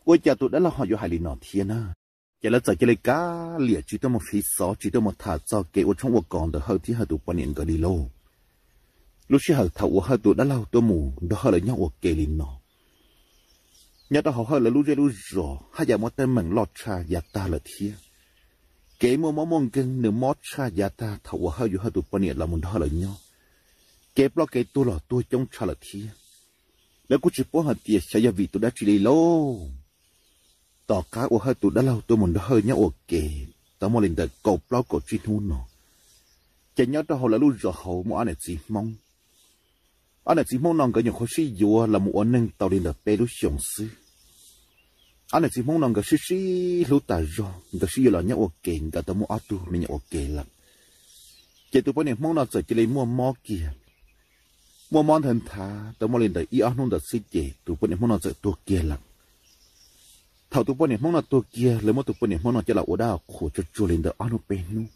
Ua cas tus dab laug ho yuav hais li no thiab na? Ces lawv txawm cia li kav liam tsis tuaj mus fiv xov tsis tuaj mus tham txog kev ua tshoob ua kos ntawm Hawj thiab Hawj tus poj niam nkawd li lauj. Lub sij hawm thaum uas Hawj tus dab laug tuaj mus nrog Hawj lawv nyob ua ke li no, nyob rau hauv Hawj lawv lub zej lub zos haj yam muaj teeb meem loj tshaj yav tag lawm thiab. Kev muaj mob muaj nkeeg nws mob tshaj yav tag thaum uas Hawj yuav Hawj tus poj niam los mus nrog Hawj lawv nyob. Kev ploj kev tuag los tuag coob tshaj lawm thiab. Lawv kuj tsis paub hais tias xyov yog vim tus dab tsi li lauj. Tom qab uas Hawj tus dab laug tuaj mus nrog Hawj nyob ua ke tau muaj li ntawm kaum plaub kaum tsib hnub no, ces nyob rau hauv lawv lub zos hauv muaj ob niam txiv Hmoob. Ob niam txiv Hmoob no nkawd nyuam qhuav sib yuav los mus ua neej tau li ntawm peb lub xyoos xwb. Ob niam txiv Hmoob no nkawd sib sib hlub tas zog, nkawd sib yuav los nyob ua ke, nkawd tau muaj ob tug me nyuam ua ke lawm. Ces tus poj niam Hmoob no txawm cia li muaj mob kiag. Muaj mob nthav nthav tau muaj li ntawm ib ob hnub ntawd xwb ces tus poj niam Hmoob no txawm tuag kiag lawm. Thaum tus poj niam Hmoob no tuag kiag, lawv muab tus poj niam Hmoob no coj los ua dab qhuas tsuag tsuag li ntawm ob hnub peb hnub,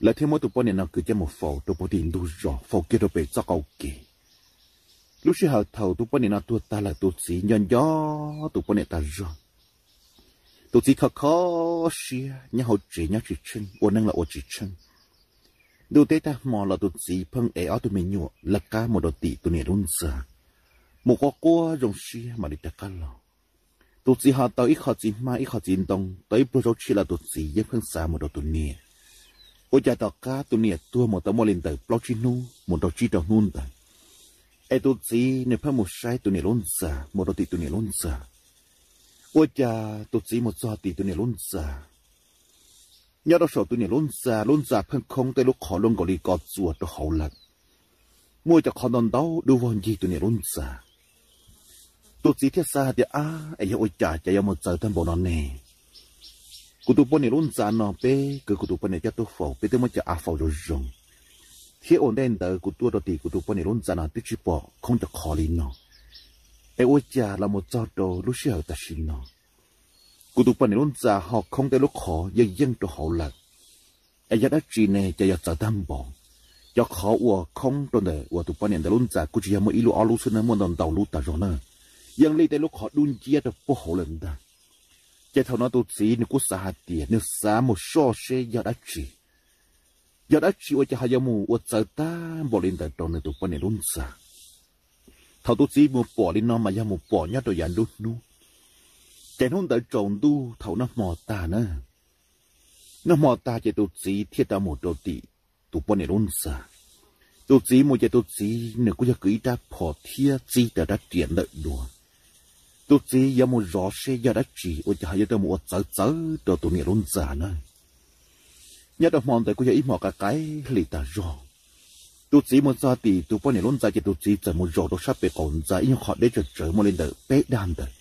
lawv thiaj muab tus poj niam no kwv coj mus faus rau puag tim ntug zos, faus kiag rau pem txoj qau kev. Lub sij hawm thaum tus poj niam no tuag tag lawm, tus txiv nco nco tus poj niam tas zog. Tus txiv kho kho siab nyob hauv tsev nyob tsis tsheej, ua neej los ua tsis tsheej. Ntuj teb tag hmo los tus txiv pheej ev ob tug me nyuam lawv qab mus rau tim tus niam lub ntxa, mus quaj quaj zoo siab mam li rov qab los. Tus txiv ho tau ib qho txiv hmab ib qho txiv ntoo, tau ib pluag zaub tshiab los tus txiv yeej pheej xa mus rau tus niam. Ua cas tom qab tus niam tuag mus tau muaj li ntawm plaub tsib hnub mus rau tsib rau hnub ntawd, Es tus txiv nws pheej mus saib tus niam lub ntxa, mus rau tim tus niam lub ntxa. Ua cas tus txiv mus txog tim tus niam lub ntxa, nyob rau saum tus niam lub ntxa, lub ntxa pheej khoob tej lub qhov luaj nkaus li ko txuas rau hauv lawm. Muaj cov qhov ntau ntau dub vog ncig tus niam lub ntxa. Tus txiv thiaj xav hais tias, ab, es yog ua cas cas yuav mus txawv tag npaum no ne? Kuv tus poj niam lub ntxa no peb kwv kuv tus poj niam coj tuaj faus, peb twb muab cov av faus zoo zoo, thiab ua ntej ntawd kuv tuaj rau tim kuv tus poj niam lub ntxa no twb tsis pom khoob cov qhov li no. Es ua cas los mus txog rau lub sij hawm tam sim no, kuv tus poj niam lub ntxa ho khoob tej lub qhov yeej yeej rau hauv lawm? Es yog dab tsi ne cas yuav txawv tag npaum? Cov qhov uas khoob rau ntawm uas tus poj niam ntawd lub ntxa kuj tsis yog muaj ib lub ob lub xwb na, muaj ntau ntau lub tas zog na. Yeej li tej lub qhov dub nciab rau puag hauv lawm ntag. Ces thaum no tus txiv nws kuj xav hais tias nws xav mus soj seb yog dab tsi, yog dab tsi ua cas ho yuav mus ua txawv tag npaum li ntawd rau nws tus poj niam lub ntxa. Thaum tus txiv mus pom li no mas yog mus pom nyob rau yav nruab hnub, ces hnub ntawd tsaus ntuj thaum noj hmo tag na, noj hmo tag ces tus txiv thiaj rov mus rau tim tus poj niam lub ntxa. Tus txiv mus ces tus txiv nws kuj yog kwv ib rab phom thiab txib rau rab riam ntawm duav. Tus txiv yuav mus zov seb yog dab tsi ua cas ho yuav tuaj mus ua txawv txawv rau tus niam lub ntxa na. Nyob rau hmo ntawd kuj yog ib hmo qaim qaim hli tas zog. Tus txiv mus txog tim tus poj niam lub ntxa ces tus txiv txawm mus zaum rau sab pem qaum ntxa ib nyuag qhov deb tsawv tsawv muaj li ntawm peb dag ntawd.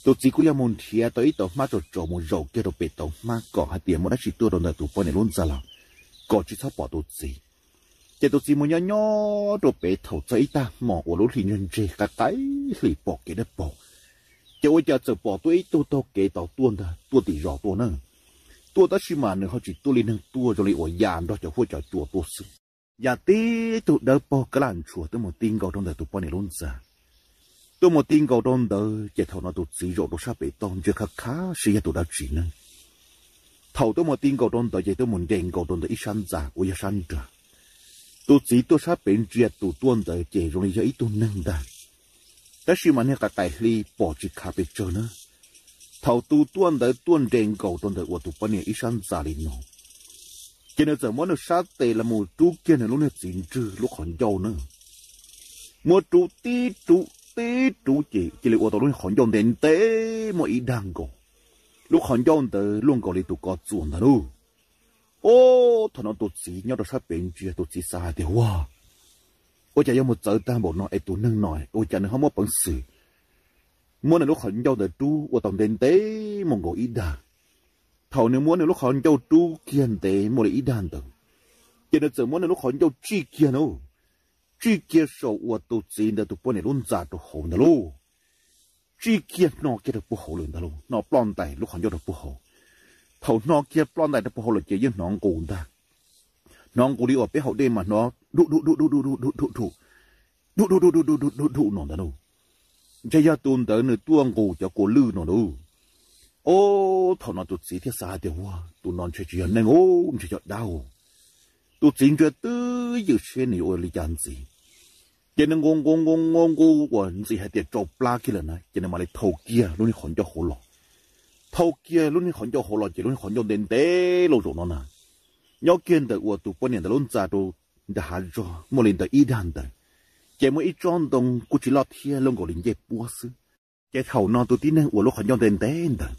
Tus txiv kuj yog mus nrhiav tau ib tauv hmab tsaus tsaus mus zaum kiag rau pem tauv hmab kom hais tias muaj dab tsi tuaj rau ntawm tus poj niam lub ntxa los kom tsis txhob pom tus txiv. Ces tus txiv mus nyob nyob rau pem thaum txog ib tag hmo uas lub hli ntseg ntseg qaim qaim hli pom kev dawb paug, ces ua cas txawm pom tuaj ib tug taug kev tau tuaj ntag, tuaj tim zos tuaj na. Tuaj tab sis mas nws ho tsis tuaj li neeg tuaj, zoo li uas ya nrog cov huab cov cua tuaj xwb. Ya tib tug dawb paug kab laj ntshua tuaj mus ti nkaus rau ntawm tus poj niam lub ntxa. Tuaj mus ti nkaus rau ntawd ces thaum no tus txiv zaum rau sab pem toj ntsia khav khav seb yog tus dab tsi ne. Thaum tuaj mus ti nkaus rau ntawd ces tuaj mus nres nkaus rau ntawm ib sab ntxa uas yog sab nrag. Tus txiv tuaj sab pem ntsia tus tuaj ntawd ces zoo li yog ib tug neeg ntag, tab sis mas niag qaim qaim hli pom tsis khav pes tsawg na. Thaum tus tuaj ntawd tuaj nres nkaus rau ntawm uas tus poj niam ib sab ntxa li no, ces nws txawm muab nws sab tes los mus rub kiag nws lub niag txiv ntswg lub qhov ncauj na. Muab rub tib rub tib rub ces cia li ua tau lub niag qhov ncauj ntev ntev muaj ib dag nkaus. Lub qhov ncauj ntawd luaj nkaus li tus ko txuas ntag lauj. Ob, thaum no tus txiv nyob rau sab pem ntsia tus txiv xav hais tias, ua, ua cas yuav mus txawv tag npaum no es tus neeg no ua cas nws ho muaj peev xwm muab nws lub qhov ncauj ntawd rub ua tau ntev ntev muaj nkaus ib dag. Thaum nws muab nws lub qhov ncauj rub kiag ntev muaj li ib dag ntawd, ces nws txawm muab nws lub qhov ncauj tsij kiag na, tsij kiag saum uas tus txiv ntawd tus poj niam lub ntxa rau hauv ntag lauj. Tsij kiag hno kiag rau puag hauv lawm ntag lauj, hno ploj ntais lub qhov ncauj rau puag hauv. Thaum hno kiag ploj ntais rau puag hauv lawm ces yeej hnov nqus ntag. Hnov nqus li uas peb haus dej mas hnov dhum dhum dhum dhum dhum dhum dhum dhum dhum dhum dhum dhum no ntag lauj. Ntshe yog tus ntawd nws tuaj nqus cov kua lwj no lauj. Ob, thaum no tus txiv thiaj xav hais tias, ua, tus no ntshe tsis yog neeg, ntshe yog dab. Tus txiv ntsia twb ywm seb nws yuav ua li cas ntxiv. Ces nws nqus nqus nqus nqus nqus uas ntxim hais tias tsau plab kiag lawm na ces nws mam li thau kiag lub niag qhov ncauj hauv los. Thau kiag lub niag qhov ncauj hauv los ces lub niag qhov ncauj ntev ntev lauj zaum no na, nyob kiag ntawm uas tus poj niam ntawd lub ntxa rau nram hav zog muaj li ntawm ib dag ntawd, ces muaj ib tsob ntoo kuj tsis loj thiab luaj nkaus li ncej puab xwb. Ces thaum no tus tib neeg uas lub qhov ncauj ntev ntev ntawd,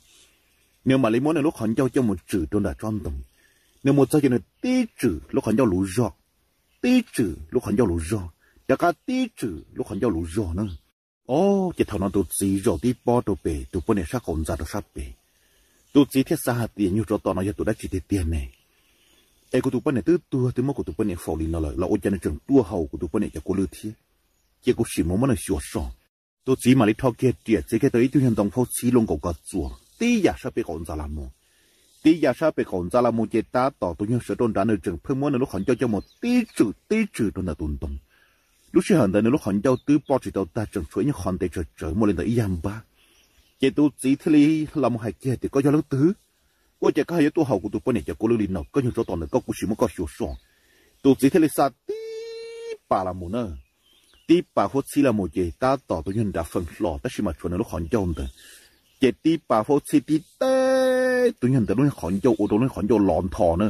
nws mam li muab nws lub qhov ncauj coj mus tswm rau nram tsob ntoo. Nws mus txog ces nws tib tswm lub qhov ncauj luv zog, tib tswm lub qhov ncauj luv zog, rov qab tib tswm lub qhov ncauj luv zog na. Ob, ces thaum no tus txiv zaum tib pob rau pem tus poj niam sab qaum ntxa rau sab pem. Tus txiv thiaj xav hais tias, nyuag tsov tom no yog tus dab tsi tiag tiag ne? Es kuv tus poj niam twb tuag twb muab kuv tus poj niam faus li no lawm los ua cas nws tseem tuaj haus kuv tus poj niam cov kua lwj thiab? Cia kuv sim mus muab nws xyuas soj. Tus txiv mam li rho kiag riam txiav kiag tau ib tug nyuag ntoo phaub txhib luaj nkaus ko txuas tib yam sab pem qaum ntxa los mus. Tib yam sab pem qaum ntxa los mus ces tab tom tus nyuag sawv rau nrad nws tseem pheej muab nws lub qhov ncauj coj mus tib tswm tib tswm rau ntawm tus ntoo. Lub sij hawm ntawd nws lub qhov ncauj twb ploj tsis tau tag, tseem tshuav ib nyuag qhov ntev tsawv tsawv muaj li ntawm ib yag npab. Ces tus txiv thiaj li los mus hais kiag tias, koj yog leej twg? Ua cas koj ho yuav tuaj haus kuv tus poj niam cov kua lwj li no? Koj nyuag tsov tom ntawm koj, kuv sim muab koj xyuas soj. Tus txiv thiaj li xa tib pas los mus na. Tib pas huab txhib los mus ces tab tom tus nyuag nrad feem hlo tab sis mas tshuav nws lub qhov ncauj ntawd. Ces tib pas huab txhib tib teb tus nyuag ntawd lub niag qhov ncauj ua rau lub niag qhov ncauj lov ntho na.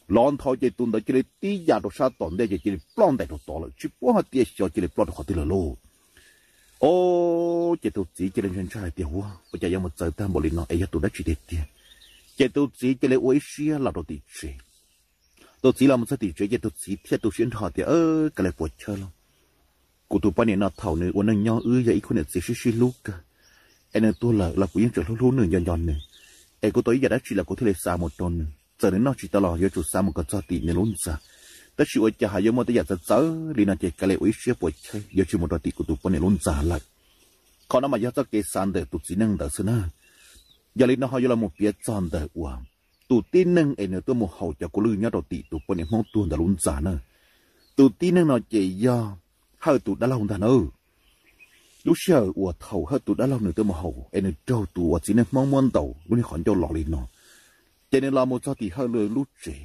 Los nthav ces tus ntawd cia li tib ya rau sab tom ntej ces cia li ploj ntais rau tod lawm, tsis paub hais tias xyov cia li ploj rau qhov twg lawm lauj. Os, ces tus txiv cia li ntshai ntshai hais tias, Ua, ua cas yuav mus txawv tag npaum li no es yog tus dab tsi tiag tiag? Ces tus txiv cia li ua ib siab los rau tim tsev. Tus txiv los mus txog tim tsev ces tus txiv thiaj tu siab nrho tias, Kav liam puas chawj lauj, kuv tus poj niam no thaum nws ua neej nyob wb yog ib khub niam txiv sib sib hlub kawg, es nws tuag lawm los kuv yeej tseem hlub hlub nws nco nco nws, es kuv tau ib yam dab tsi los kuv thiaj li xa mus rau nws, txawm nws noj tsis tau los yuav tsum xa mus kom txog tim nws lub ntxa. Tab sis ua cas ho yuav muaj tej yam txawv txawv li no ces kav liam ua ib siab puas chawj yuav tsis mus rau tim kuv tus poj niam lub ntxa lawm. Qhov no mas yog txoj kev xav ntawm tus txiv neej ntawd xwb na. Yog li no ho yuav los mus piav txog ntawm uas tus tib neeg es nws tuaj mus haus cov kua lwj nyob rau tim tus poj niam Hmoob tuag ntawd lub ntxa na. Tus tib neeg no ces yog Hawj tus dab laug ntag na. Lub sij hawm uas thaum Hawj tus dab laug nws tuaj mus haus es nws raug tus uas txiv neej Hmoob muab ntaus lub niag qhov ncauj los li no, ces nws los mus txog tim Hawj lub tsev.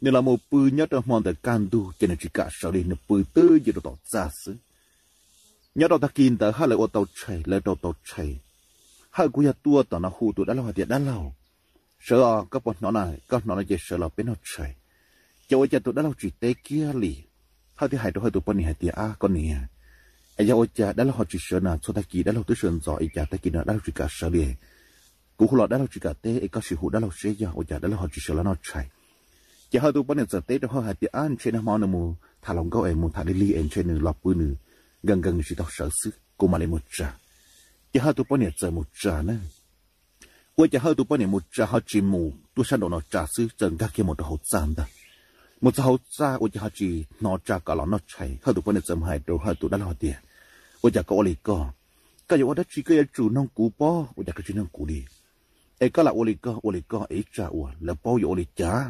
Nws los mus pw nyob rau hmo ntawd kaj ntug ces nws tsis kam sawv li, nws pw twb ywm rau tom txaj xwb. Nyob rau tag kis ntawd Hawj lawv ua tau tshais, lawv rau tau tshais. Hawj kuj yog tuaj tom no hu tus dab laug hais tias, Dab laug, sawv os, koj puas hnov na? Koj hnov no ces sawv los peb noj tshais. Ces ua cas tus dab laug tsis teb kiag li. Hawj thiaj hais rau Hawj tus poj niam hais tias, Ab koj niam, es yog ua cas dab laug ho tsis sawv na? Txhua tag kis dab laug twb sawv ntxov es cas tag kis no dab laug tsis kam sawv li? Kuv hu los dab laug tsis kam teb es koj sim hu dab laug seb yog ua cas dab laug ho tsis sawv los noj tshais. Ces Hawj tus poj niam txawm teb rau Hawj hais tias, Ab, ntshe nag hmo nws mus tham hluas nkauj es mus tham lig lig es ntshe nws los pw nws nkees nkees nws tsis tau sawv xwb, kuv mam li mus tsa. Ces Hawj tus poj niam txawm mus tsa na. Ua cas Hawj tus poj niam mus tsa ho tsis mus tuaj sab nraum no tsa xwb, txawm nkag kiag mus rau hauv txaj ntag. Mus txog hauv txaj ua cas ho tsis hnov tsa kom los noj tshais. Hawj tus poj niam txawm mus hais rau Hawj tus dab laug hais tias, Ua cas koj ua li koj? Koj yuav ua dab tsi koj yuav tsum noog kuv pob, ua cas koj tsis noog kuv li? Es koj lam ua li koj ua li koj es ib tsam uas lawv paub yuav ua li cas?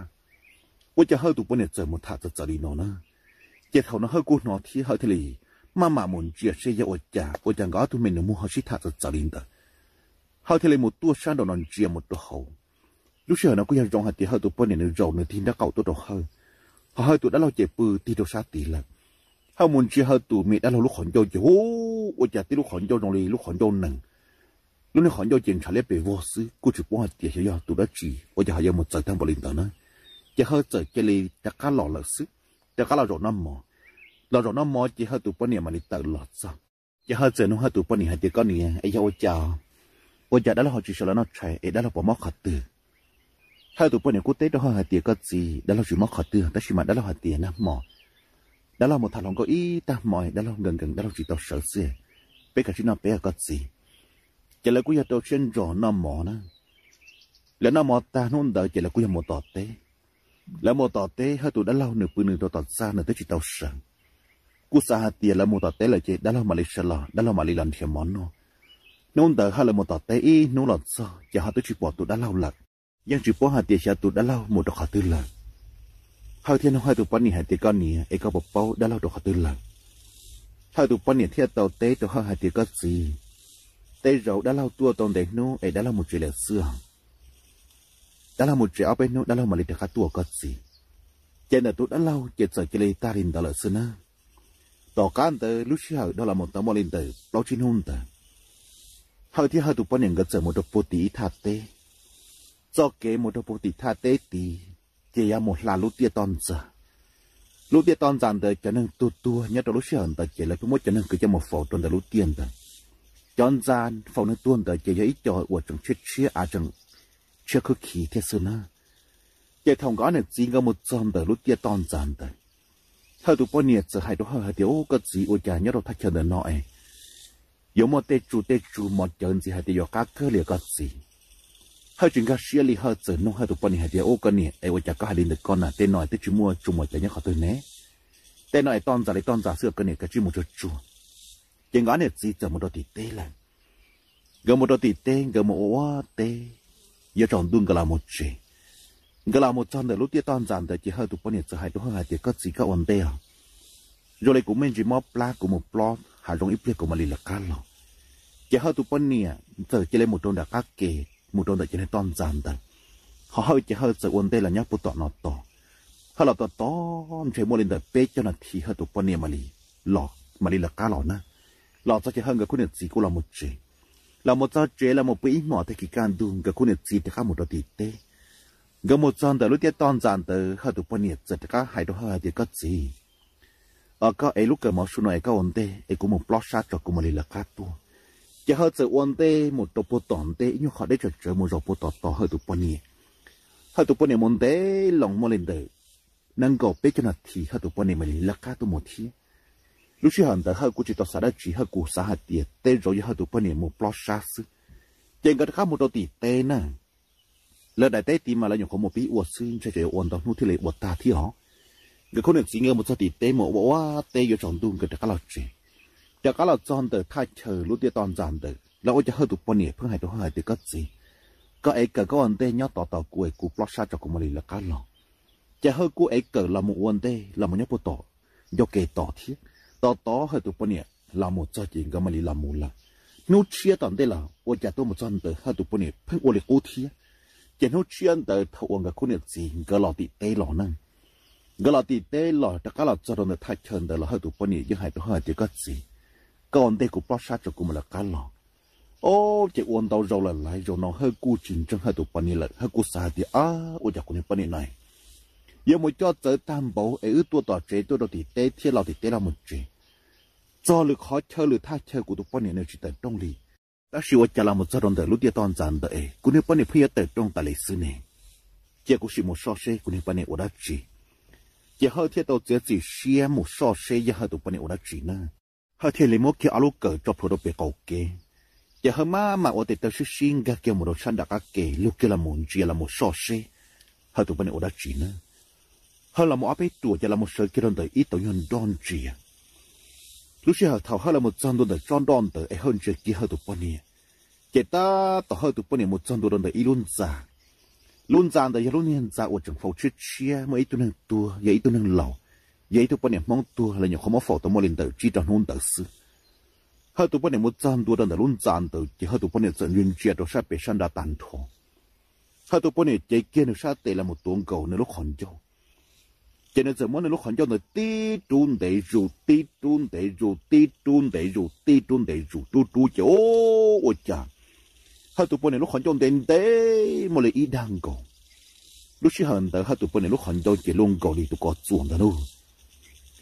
Ua cas Hawj tus poj niam txawm mus tham txawv txawv li no na? Ces thaum no Hawj kuj hnov thiab Hawj thiaj li maj mam mus ntsia seb yog ua cas, ua cas nkawd ob tug me nus muag ho sib tham txawv txawv li ntawd. Hawj thiaj li mus tuaj sab nraum no ntsia mus rau hauv. Lub sij hawm no kuj yog zoo hais tias Hawj tus poj niam nws zaum nws tig nraub qaum tuaj rau Hawj, ho Hawj tus dab laug ces pw tig rau sab tid lawm. Hawj mus ntsia Hawj tus me dab laug lub qhov ncauj ces hu, ua cas tib lub qhov ncauj zoo li lub qhov ncauj nees. Lub niag qhov ncauj ces ntshav liab pes vog xwb, kuj tsis paub hais tias xyov yog tus dab tsi ua cas ho yuav mus txawv tag npaum li ntawd na. Ces Hawj txawm cia li rov qab los lawm xwb, rov qab los zaum noj mov. Los zaum noj mov ces Hawj tus poj niam mam li tawm los txog. Ces Hawj txawm nug Hawj tus poj niam hais tias, Koj niam, es yog ua cas, ua cas dab laug ho tsis sawv los noj tshais es dab laug puas mob qhov twg? Hawj tus poj niam kuj teb rau Hawj hais tias, Koj txiv, dab laug tsis mob qhov twg, tab sis mas dab laug hais tias nag hmo dab laug mus tham hluas nkauj ib tag hmo, dab laug nkees nkees dab laug tsis tau sawv xwb. Peb kav tsij noj peb os koj txiv. Ces lawv kuj yog rau siab ntso noj mov na. Lawv noj mov tag hnub ntawd ces lawv kuj yog mus tom teb. Lawv mus tom teb, Hawj tus dab laug nws pw nws rau tom txaj nws twb tsis tau sawv. Kuj xav hais tias lawv mus tom teb lawm ces dab laug mam li sawv los, dab laug mam li los nrhiav mov noj. Hnub ntawd Hawj lawv mus tom teb ib hnub los txog ces ho twb tsis pom tus dab laug lawm. Yeej tsis paub hais tias xyov tus dab laug mus rau qhov twg lawm. Hawj thiaj nug Hawj tus poj niam hais tias, Koj niam, es koj puas paub dab laug rau qhov twg lawm? Hawj tus poj niam thiaj tau teb rau Hawj hais tias, Koj txiv, tej zaum dab laug tuaj tau ntev hnub es dab laug mus tsev lawm xwb os. Dab laug mus tsev ob peb hnub dab laug mam li rov qab tuaj koj txiv. Ces ntawm tus dab laug ces txawm cia li tag li ntawd lawm xwb na. Tom qab ntawd lub sij hawm dhau los mus tau muaj li ntawm plaub tsib hnub ntawd, Hawj thiab Hawj tus poj niam nkawd txawm mus rau puag tim ib thaj teb. Txoj kev mus rau puag tim thaj teb tid ces yuav mus hla lub tiaj toj ntxas. Lub tiaj toj ntxas ntawd cov neeg tuag tuag nyob rau lub sij hawm ntawd ces lawv pheej muab cov neeg kwv coj mus faus rau ntawm lub tiaj ntawd. Cov ntxa faus neeg tuag ntawd ces yog ib co uas tseem tshiab tshiab av tseem tshiab khwb khiv thiab xwb na. Ces thaum nkawd ob niam txiv nkawd mus txog ntawm lub tiaj toj ntxas ntawd, Hawj tus poj niam txawm hais rau Hawj hais tias, Ub, koj txiv, ua cas nyob rau thaj chaw ntawm no es yuav muaj tej tsu tej tsu mov cawv ntxiv hais tias yuav qab kawg li koj txiv. Hawj tsis nkag siab li, Hawj txawm nug Hawj tus poj niam hais tias, Ub, koj niam, es ua cas koj hais li ntawm koj na? Tej no twb tsis muaj tsu mov cawv nyob qhov twg ne? Tej no es toj ntxas li toj ntxas xwb, koj niam kav tsij mus tsuag tsuag. Ces nkawd ob niam txiv txawm mus rau tim teb lawm. Nkawd mus rau tim teb, nkawd mus ua ua teb, yuav tsaus ntuj nkawd los mus tsev. Nkawd los mus txog ntawm lub tiaj toj ntxas ntawd ces Hawj tus poj niam txawm hais rau Hawj hais tias, Koj txiv, koj ua ntej os, zoo li kuv me ntsis mob plab, kuv mus plob hav zoov ib pliag kuv mam li lawv qab los. Ces Hawj tus poj niam txawm cia li mus rau nram qab ke, mus rau ntawm cov niag toj ntxas ntawd, ho Hawj ces Hawj txawm ua ntej los nyob puag tom no tos. Hawj los tos tos ntshe muaj li ntawm peb caug nas this Hawj tus poj niam mam li los, mam li lawv qab los na. Los txog ces Hawj nkawd khub niam txiv kuj los mus tsev. Los mus txog tsev los mus pw ib hmos, tag kis kaj ntug nkawd khub niam txiv rov qab mus rau tim teb. Nkawd mus txog ntawm lub tiaj toj ntxas ntawd, Hawj tus poj niam txawm rov qab hais rau Hawj hais tias, Koj txiv, koj ev lub kawm mov su no es koj ua ntej es kuv mus plob sab tso kuv mam li lawv qab tuaj. Ces Hawj txawm ua ntej mus rau puag tom ntej ib nyuag qhov deb tsawv tsawv mus zaum puag tom tos Hawj tus poj niam. Hawj tus poj niam mus ntev loo muaj li ntawm nees nkaum peb caug nas this Hawj tus poj niam mam li lawv qab tuaj mus thiab. Lub sij hawm ntawd Hawj kuj tsis tau xav dab tsi, Hawj kuj xav hais tias tej zaum yog Hawj tus poj niam mus plob sab xwb. Ces nkawd rov qab mus rau tim teb na. Lawv daim teb tid mas lawv nyuam qhuav mus pib ua xwb, ntshe tseem yuav ua ntau hnub thiaj li ua tag thiab os. Nkawd khub niam txiv nkawd mus txog tim teb mus ua ua teb yuav tsaus ntuj nkawd rov qab los tsev. Rov qab los txog ntawm thaj chaw lub tiaj toj ntxas ntawd, lawv ua cas Hawj tus poj niam pheej hais rau Hawj hais tias, Koj txiv, koj ev kawm koj ua ntej nyob tod tos kuv es kuv plob sab tso kuv mam li lawv qab los. Ces Hawj kuj ev kawm los mus ua ntej los mus nyob puag tom ncauj ke tos thiab. Tos tos Hawj tus poj niam los mus txog ces nkawd mam li los mus lawm. Hnub tshiab tom ntej los ua cas tuaj mus txog ntawd Hawj tus poj niam pheej ua li qub thiab. Ces hnub tshiab ntawd thaum uas nkawd khub niam txiv nkawd los tim teb los na, nkawd los tim teb los rov qab los txog rau ntawm thaj chaw ntawd los Hawj tus poj niam yeej hais rau Hawj hais tias, Koj txiv, koj ua ntej kuv plob sab tso kuv mam lawv qab los. Ob, ces ua ntau zaus lawm laiv zaus no Hawj kuj tsis ntseeg Hawj tus poj niam lawm, Hawj kuj xav hais tias, Ab, ua cas kuv niag poj niam no yuav mus coj txawv tag npaum es wb tuaj tom tsev tuaj rau tim teb thiab los tim teb los mus tsev, txog lwm qhov chaw lwm thaj chaw kuv tus poj niam nws tsis tawm rooj li. Tab sis ua cas los mus txog rau ntawm lub tiaj toj ntxas ntawd es kuv niag poj niam pheej yuav tawm rooj tas li xwb ne? Cia kuv sim mus soj seb kuv niag poj niam ua dab tsi. Ces Hawj thiaj tau txiav txim siab mus soj seb yog Hawj tus poj niam ua dab tsi na. Hawj thiaj li muab kiag ob lub kawm tso plhuav rau pem qaum kev. Ces Hawj maj mam ua tes taw sib sib nkag kiag mus rau sab nram qab ke, lug kiag los mus ntsia los mus soj seb Hawj tus poj niam ua dab tsi na. Hawj los mus ob peb ruam ces los mus sawv kiag rau ntawm ib tauv nyuag nroj ntsia. Lub sij hawm thaum Hawj los mus txog ntua ntawm tsob nroj ntawd es Hawj ntsia kiag Hawj tus poj niam, ces tab tom Hawj tus poj niam mus txog ntua rau ntawm ib lub ntxa. Lub ntxa ntawd yog lub niag ntxa uas tseem faus tshiab tshiab, muaj ib tug neeg tuag, yog ib tug neeg laus, yog ib tug poj niam Hmoob tuag los nyuam qhuav muab faus tau muaj li ntawm tsib rau hnub ntawd xwb. Hawj tus poj niam mus txog ntua rau ntawm lub ntxa ntawd ces Hawj tus poj niam txawm ntsia ntsia rau sab pem sab nrad tag nrho. Hawj tus poj niam cev kiag nws sab tes los mus tuav nkaus nws lub qhov ncauj. Ces nws txawm muab nws lub qhov ncauj ntawd tib rub ntev zus, tib rub ntev zus, tib rub ntev zus, tib rub ntev zus, rub rub ces ua cas Hawj tus poj niam lub qhov ncauj ntev ntev muaj li ib dag nkaus. Lub sij hawm ntawd Hawj tus poj niam lub qhov ncauj ces luaj nkaus li tus ko txuas ntawd lauj.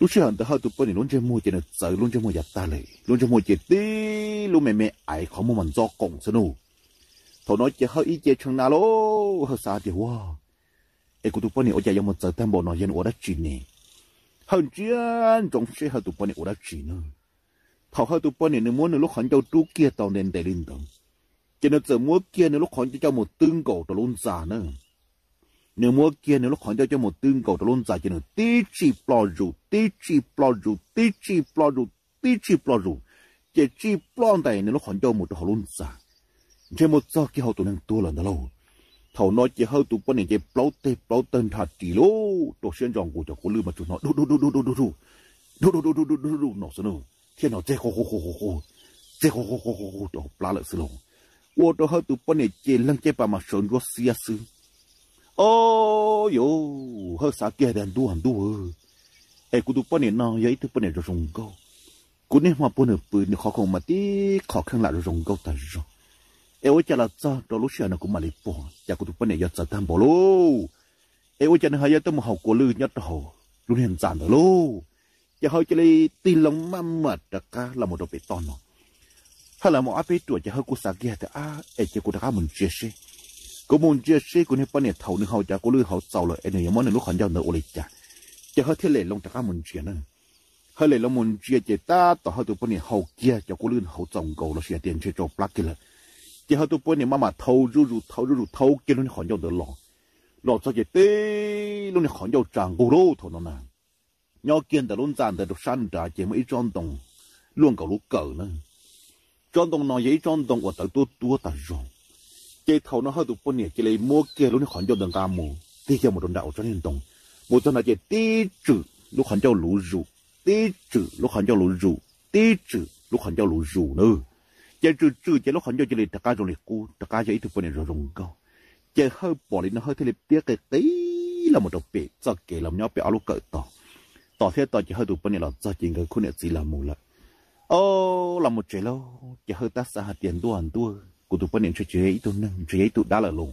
Lub sij hawm ntawd Hawj tus poj niam lub ntsej muag ces nws txawv lub ntsej muag yav tag lawm, lub ntsej muag ces tib lub me me aiv qhov muag mas ntxob qoom xwb lauj. Thaum no ces Hawj ib ce tshee na lauj, Hawj xav tias, Ua, es kuv tus poj niam ua cas yuav mus txawv tag npaum no, yog nws ua dab tsi ne? Hawj ntsia ntsoov seb Hawj tus poj niam ua dab tsi na. Thaum Hawj tus poj niam nws muab nws lub qhov ncauj rub kiag tau ntev ntev li ntawd, ces nws txawm muab kiag nws lub qhov ncauj coj mus twb nkaus rau lub ntxa na. Nws muab kiag nws lub qhov ncauj coj mus twb nkaus rau lub ntxa ces nws tib tsij ploj zus, tib tsij ploj zus, tib tsij ploj zus, tib tsij ploj zus, ces tsij ploj ntais nws lub qhov ncauj mus rau hauv lub ntxa, ntshe mus txog kiag hauv tus neeg tuag lawm ntag lauj. Thaum no ces Hawj tus poj niam ces plaub teg plaub tawg nrha ris lauj, rau siab ntso nqus cov kua lwj mas tsuas hnov du du du du du du du, du du du du du du du no xwb na, thiab hnov txeg qu qu qu qu qu, txeg qu qu qu qu qu rau hauv plab lawm xwb lauj. Ua rau Hawj tus poj niam ces leeg caj pas mas sawv ntsuab xiab xwb. Au, yuav, Hawj xav kiag tias, Ntuj ntuj, es kuv tus poj niam no yog ib tug poj niam zoo zoo nkauj, kuv niaj hmo puag nws pw nws qhov khoom mas tib qho kheej lam zoo zoo nkauj tag zog, es ua cas los txog rau lub sij hawm no kuv mam li pom cas kuv tus poj niam yuav txawv tag npaum lauj. Es ua cas nws ho yuav tuaj mus haus kua lwj nyob rau hauv lub niag ntxa ntawd lauj? Ces Hawj cia li tig loo maj mam rov qab los mus rau pem toj no. Hawj los mus ob peb ruam ces Hawj kuj xav kiag tias, Ab, es cia kuv rov qab mus ntsia seb, kuv mus ntsia seb kuv niag poj niam thaum nws haus cov kua lwj hauv txaus lawm es nws yuav muab nws lub qhov ncauj ntawd ua li cas. Ces Hawj thiaj lem loo rov qab mus ntsia na. Hawj lem loo mus ntsia ces tab tom Hawj tus poj niam haus kiag cov kua lwj hauv txaus nkaus los sis hais tias ntshe tso plab kiag lawm. Ces Hawj tus poj niam maj mam thau zuj zus thau zuj zus thau kiag lub niag qhov ncauj ntawd los. Los txog ces tib lub niag qhov ncauj tsa nqug lauj thaum no na. Nyob kiag ntawm lub ntxa ntawd rau sab nrad ces muaj ib tsob ntoo luaj nkaus lub kawm na. Tsob ntoo no yog ib tsob ntoo uas tawv tuab tuab tag zog. Ces thaum no Hawj tus poj niam cia li muab kiag lub niag qhov ncauj ntawd nqa mus tig kiag mus rau nram uas tsob niag ntoo. Mus txog nrad ces tib tswm lub qhov ncauj luv zus, tib tswm lub qhov ncauj luv zus, tib tswm lub qhov ncauj luv zus na. Ces tswm tswm ces lub qhov ncauj cia li rov qab zoo li qub, rov qab yog ib tug poj niam zoo zoo nkauj. Ces Hawj pom li no Hawj thiaj li tiab qis qis los mus rau pem txoj kev los nyob pem ob lub kawm tos. Tos thiab tos ces Hawj tus poj niam los txog ces nkawd khub niam txiv los mus lawm. Au, los mus tsev lauj, ces Hawj tab xav hais tias, Ntuj ntuj, kuv tus poj niam ntshe tsis yog ib tug neeg, ntshe yog ib tug dab lawm lauj.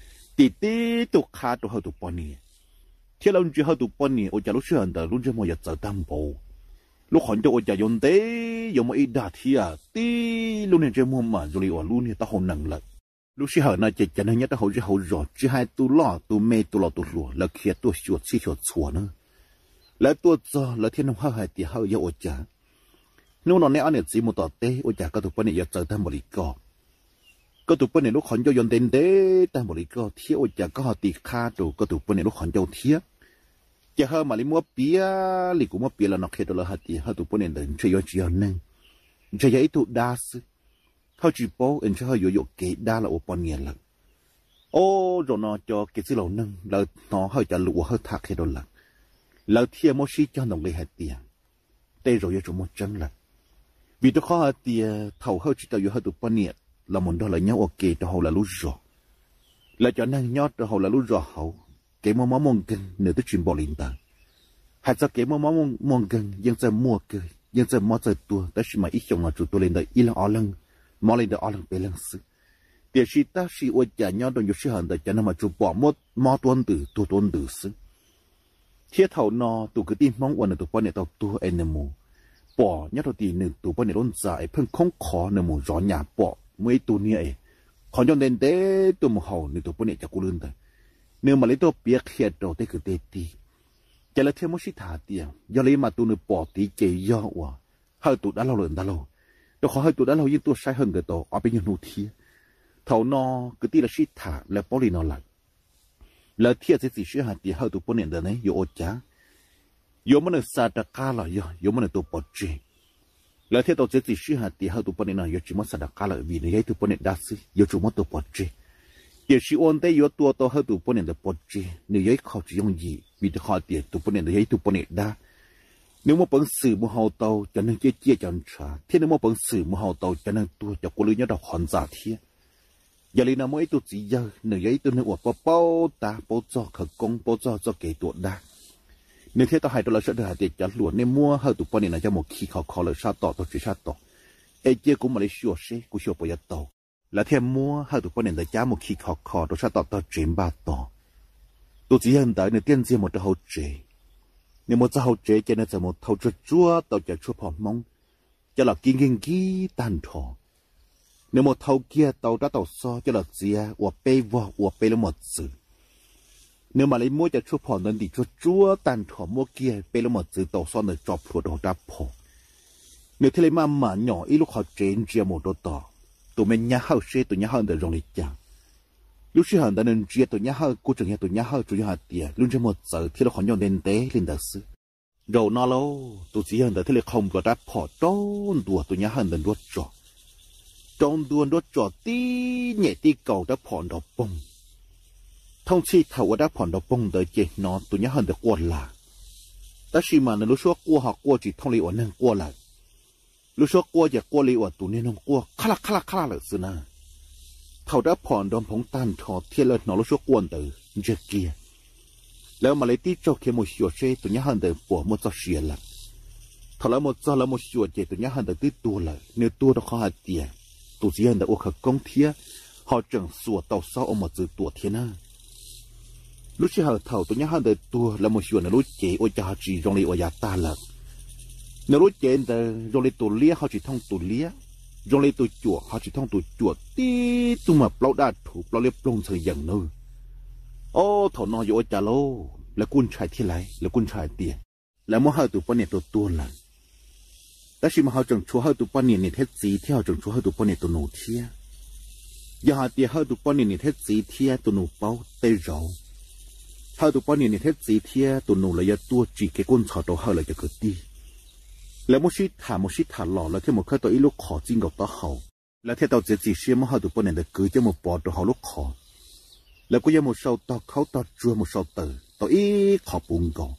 Tim tib tug qhab rau Hawj tus poj niam, thiab lawv ntsia Hawj tus poj niam ua cas lub sij hawm ntawd lub ntsej muag yuav txawv tag npaum, lub qhov ncauj ua cas yuav ntev yuav muaj ib dag thiab tib lub niag ntsej muag mas zoo li uas lub niag taub hau nees lawm. Lub sij hawm no ces cov neeg nyob rau hauv zej hauv zos tsis hais tus loj tus me tus laus tus hluas lawv khiav tuaj xyuas txhij xyuas txhua na. Lawv tuaj txog lawv thiaj nug Hawj hais tias Hawj, yog ua cas hnub no neb ob niam txiv mus tom teb ua cas koj tus poj niam yuav txawv tag npaum li koj? Koj tus poj niam lub qhov ncauj yuav ntev ntev tag npaum li koj thiab ua cas koj ho tiv qhab rau koj tus poj niam lub qhov ncauj thiab? Ces Hawj mam li muab piav li kuv muab piav los no qhia rau lawv hais tias Hawj tus poj niam ntawd ntshe yuav tsis yog neeg, ntshe yog ib tug dab xwb. Hawj tsis paub es ntshe Hawj yuav yuam kev dab los ua poj niam lawm. Ob zaug no cov kev txwj laus neeg lawv hnov Hawj cov lus uas Hawj tham qhia rau lawv, lawv thiaj muab sib cog ntaus nqi hais tias tej zaum yuav tsum muaj tseeb lawm. Vim rau qhov hais tias thaum Hawj tsis tau yuav Hawj tus poj niam los mus nrog lawv nyob ua ke rau hauv lawv lub zos, lawv cov neeg nyob rau hauv lawv lub zos hauv, kev muaj mob muaj nkeeg nws twb tsis npaum li ntawd. Hais txog kev muaj mob muaj nkeeg yeej txawj muaj kawg, yeej txawj mob txawj tuag, tab sis mas ib xyoos no tsuas tuag li ntawm ib leeg ob leeg, mob li ntawm ob leeg peb leeg xwb. Tiam sis tab sis ua cas nyob rau ncua sij hawm ntawd cov neeg mas tsuas pom mob tuab ntws tuag tuab ntws xwb. Thiab thaum no tus kwv tij Hmoob uas nws tus poj niam tau tuag es nws mus pom nyob rau tim nws tus poj niam lub ntxa es pheej khoob qhov nws mus zov nyas pom muaj ib tug niag es qhov ncauj ntev ntev tuaj mus haus nws tus poj niam cov kub lwb ntawd, nws mam li tuaj piav qhia rau tej kwv tej tij. Ces lawv thiaj muab sib tham hais tias yog li mas tus nws pom tid ces yog uas Hawj tus dab laug lawm ntag lauj, rau qhov Hawj tus dab laug yeej tuaj saib Hawj nkawd tau ob peb nyuag hnub thiab. Thaum no kwv tij lawv sib tham lawv paub li no lawm, lawv thiaj txiav txim siab hais tias Hawj tus poj niam ntawd ne yuav ua cas, yuav muab nws xa rov qab los yog yuav muab nws tua pov tseg. Lawv thiaj tau txiav txim siab hais tias Hawj tus poj niam no yuav tsis muab xa rov qab lawm vim nws yog ib tug poj niam dab xwb, yuav tsum muab tua pov tseg. Tiam sis ua ntej yuav tua tau Hawj tus poj niam ntawd pov tseg nws yog ib qho tsis yooj yim vim rau qhov tias tus poj niam ntawd yog ib tug poj niam dab. Nws muaj peev xwm mus haus tau cov neeg ciaj ciaj cov ntshav thiab nws muaj peev xwm mus haus tau cov neeg tuag cov kub lwb nyob rau qhov ntxa thiab. Yog li no muaj ib tug txiv yawg nws yog ib tug neeg uas paub paub tab paub txog khawv koob paub txog txoj kev tua dab. Nws thiaj tau hais rau lawv sawv daws hais tias cov hluas, nej muab Hawj tus poj niam no coj mus khi khov kho lawm sab tom tog tsev sab tod, es cia kuv mam li xyuas seb kuv xyuas puas yuav tau. Lawv thiaj muab Hawj tus poj niam ntawd cab mus khi khov kho rau sab tom tog tsev npaj tos. Tus txiv yawg ntawd nws thiaj ntxiag mus rau hauv tsev. Nws mus txog hauv tsev ces nws txawm mus thau tsuag tsuag tau cov tshuaj phom Hmoob coj los kib nkig nkig tag nrho. Nws mus thau kiag tau rab taus xob coj los txiav ua peb vog ua peb lub mos txwv. Nws mam li muab cov tshuaj phom ntawd ntim tsuag tsuag tag nrho muab kiag peb lub mos txwv taus xob ntawd tso plhuav rau hauv rab phom. Nws thiaj li maj mam nyom ib lub qhov tsev ntsia mus rau tom tus me nyab Hawj seb tus nyab Hawj ntawd zoo li cas. Lub sij hawm ntawd nws ntsia tus nyab Hawj kuj tseem yog tus nyab Hawj, tsuas yog hais tias lub ntsej muag txawv thiab lub qhov ncauj ntev ntev li ntawd xwb. Zaum no lauj, tus txiv yawg ntawd thiaj li qhau nplos rab phom rau ntua tus nyab Hawj ntawd nruab tsom. Rau ntua nruab tsom tib nyem tib kaus rab phom nrov poog. Thooj txhij thaum uas rab phom nrov poog ntawd ces hnov tus nyab Hawj ntawd quaj lam. Tab sis mas nws lub suab quaj ho quaj tsis thooj li uas neeg quaj lawm. Lub suab quaj ces quaj li uas tus niag noog quaj qhab laj qhab laj qhab laj lawm xwb na. Thaum rab phom nrov nphoov tag nrho thiab lawv hnov lub suab quaj ntawd ntsiag kiag, lawv mam li tib tsaug khiav mus xyuas seb tus nyab Hawj ntawd puas muaj txoj sia lawm. Thaum lawv mus txog lawv mus xyuas ces tus nyab Hawj ntawd twb tuag lawm, nws tuag rau qhov hais tias tus txiv yawg ntawd ua khawv koob thiab ho tseem xuas tau xob ua mos txwv tuam thiab na. Lub sij hawm thaum tus nyab Hawj ntawd tuag lawv mus xyuas nws lub cev ua cas ho tsis zoo li uas yav tag lawm. Nws lub cev ntawd zoo li tus liab ho tsis thooj tus liab, zoo li tus cuam ho tsis thooj tus cuam, tib tug mas plaub daj rhuv plaub liab ploog ntxhee yees nawb. Ob, thaum no yuav ua cas lauj? Lawv kuj ntshai thiab lauj, lawv kuj ntshai tias lawv muab Hawj tus poj niam tua tuag lawm. Tab sis mas ho tseem tshuav Hawj tus poj niam niam thiab txiv thiab ho tseem tshuav Hawj tus poj niam tus nus thiab. Yog hais tias Hawj tus poj niam niam thiab txiv thiab tus nus paub, tej zaum Hawj tus poj niam niam thiab txiv thiab tus nus lawv yuav tuaj tsim kev kub ntxhov rau Hawj lawv cov kwv tij. Lawv muab sib tham mus sib tham los lawv thiaj mus khawb tau ib lub qhov txij nkaus taub hau. Lawv thiaj tau txiav txim siab muab Hawj tus poj niam ntawd kwv coj mus pov rau hauv lub qhov. Lawv kuj yog mus sau tog khaub tog tsuag mus sau taws tau ib qhov puv nkaus.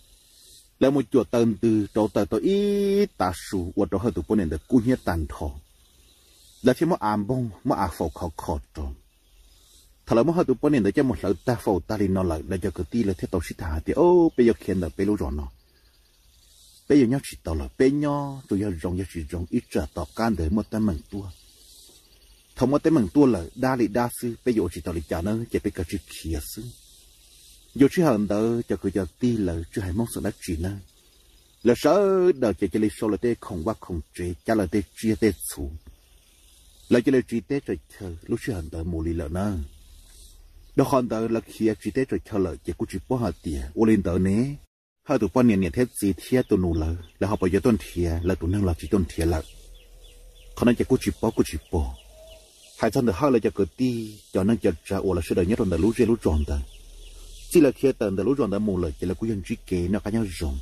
Lawv mus cuam taws ntws rauv taws tau ib tav su ua rau Hawj tus poj niam ntawd kub hnyiab tag nrho. Lawv thiaj muab av npoog muab av faus khov kho rau. Thaum lawv muab Hawj tus poj niam ntawd coj mus hlawv tag faus tag li no lawm, lawv cov kwv tij lawv thiaj tau sib tham hais tias, Ob, peb yuav khiav ntawm peb lub zos no, peb yuav nyob tsis tau lawm, peb nyob tsuas yog zoo yog tsis zoo ib tsam tom qab ntawd muaj teeb meem tuaj. Thaum muaj teeb meem tuaj lawm dab li dab xwb, peb yuav ua tsis tau li cas na, ces peb kav tsij khiav xwb. Yog sij hawm ntawd cov kwv cov tij lawv tsis hais Hmoob xeem dab tsi na, lawv sawv daws ces cia li sau lawv tej khoom vaj khoom tsev, cab lawv tej tsiaj tej txhu, lawv cia li tsiv teb tsaws chaw lub sij hawm ntawd mus li lawm na. Dhau qhov ntawd lawv khiav tsiv teb tsaws chaw lawm ces kuj tsis paub hais tias ua li ntawd ne, Hawj tus poj niam niam thiab txiv thiab tus nus lawv, lawv ho puas yuav tuaj nrhiav lawv tus neeg los tsis tuaj nrhiav lawm. Qhov no ces kuj tsis paub kuj tsis pom. Hais txog ntawm Hawj lawv cov kwv tij cov neej cov tsav uas lawv sawv daws nyob rau ntawm lub zej lub zos ntawd, txij lawv khiav tawm ntawm lub zos ntawd mus lawm ces lawv kuj yog ntsib kev noj qab nyob zoo,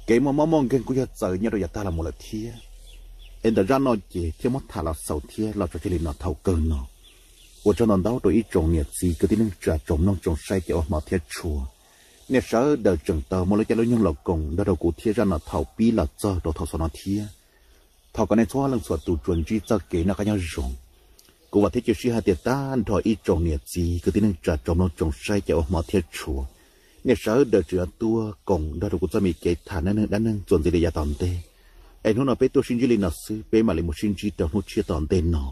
kev muaj mob muaj nkeeg kuj yog txawv nyob rau yav tag los mus lawm thiab. Es ntawm zaj no ces thiaj muab tham los xaus thiab los tso tseg li no thaum kawg no. Ua tsaug ntau ntau rau ib tsoom niam txiv kwv tij neej tsa tsoom mloog tsoom saib cov uas hmov thiab tshua, nej sawv daws tseem tau muaj lub caij lub nyoog los koom nrog rau kuv thiab zaj no thaum pib los txog rau thaum xaus no thiab. Thov kom nej txhua leej txhua tus tsuas ntsib txoj kev noj qab nyob zoo. Kuv vam thiab cia siab hais tias tag nrho ib tsoom niam txiv kwv tij neej tsa tsoom mloog tsoom saib cov uas hmov thiab tshua, nej sawv daws tseem yuav tuaj koom nrog rau kuv txoj me kev tham neej neeg dab neeg txuas ntxiv li yav tom ntej. Es hnub no peb tuaj sib ntsib li no xwb, peb mam li mus sib ntsib rau hnub tshiab tom ntej no.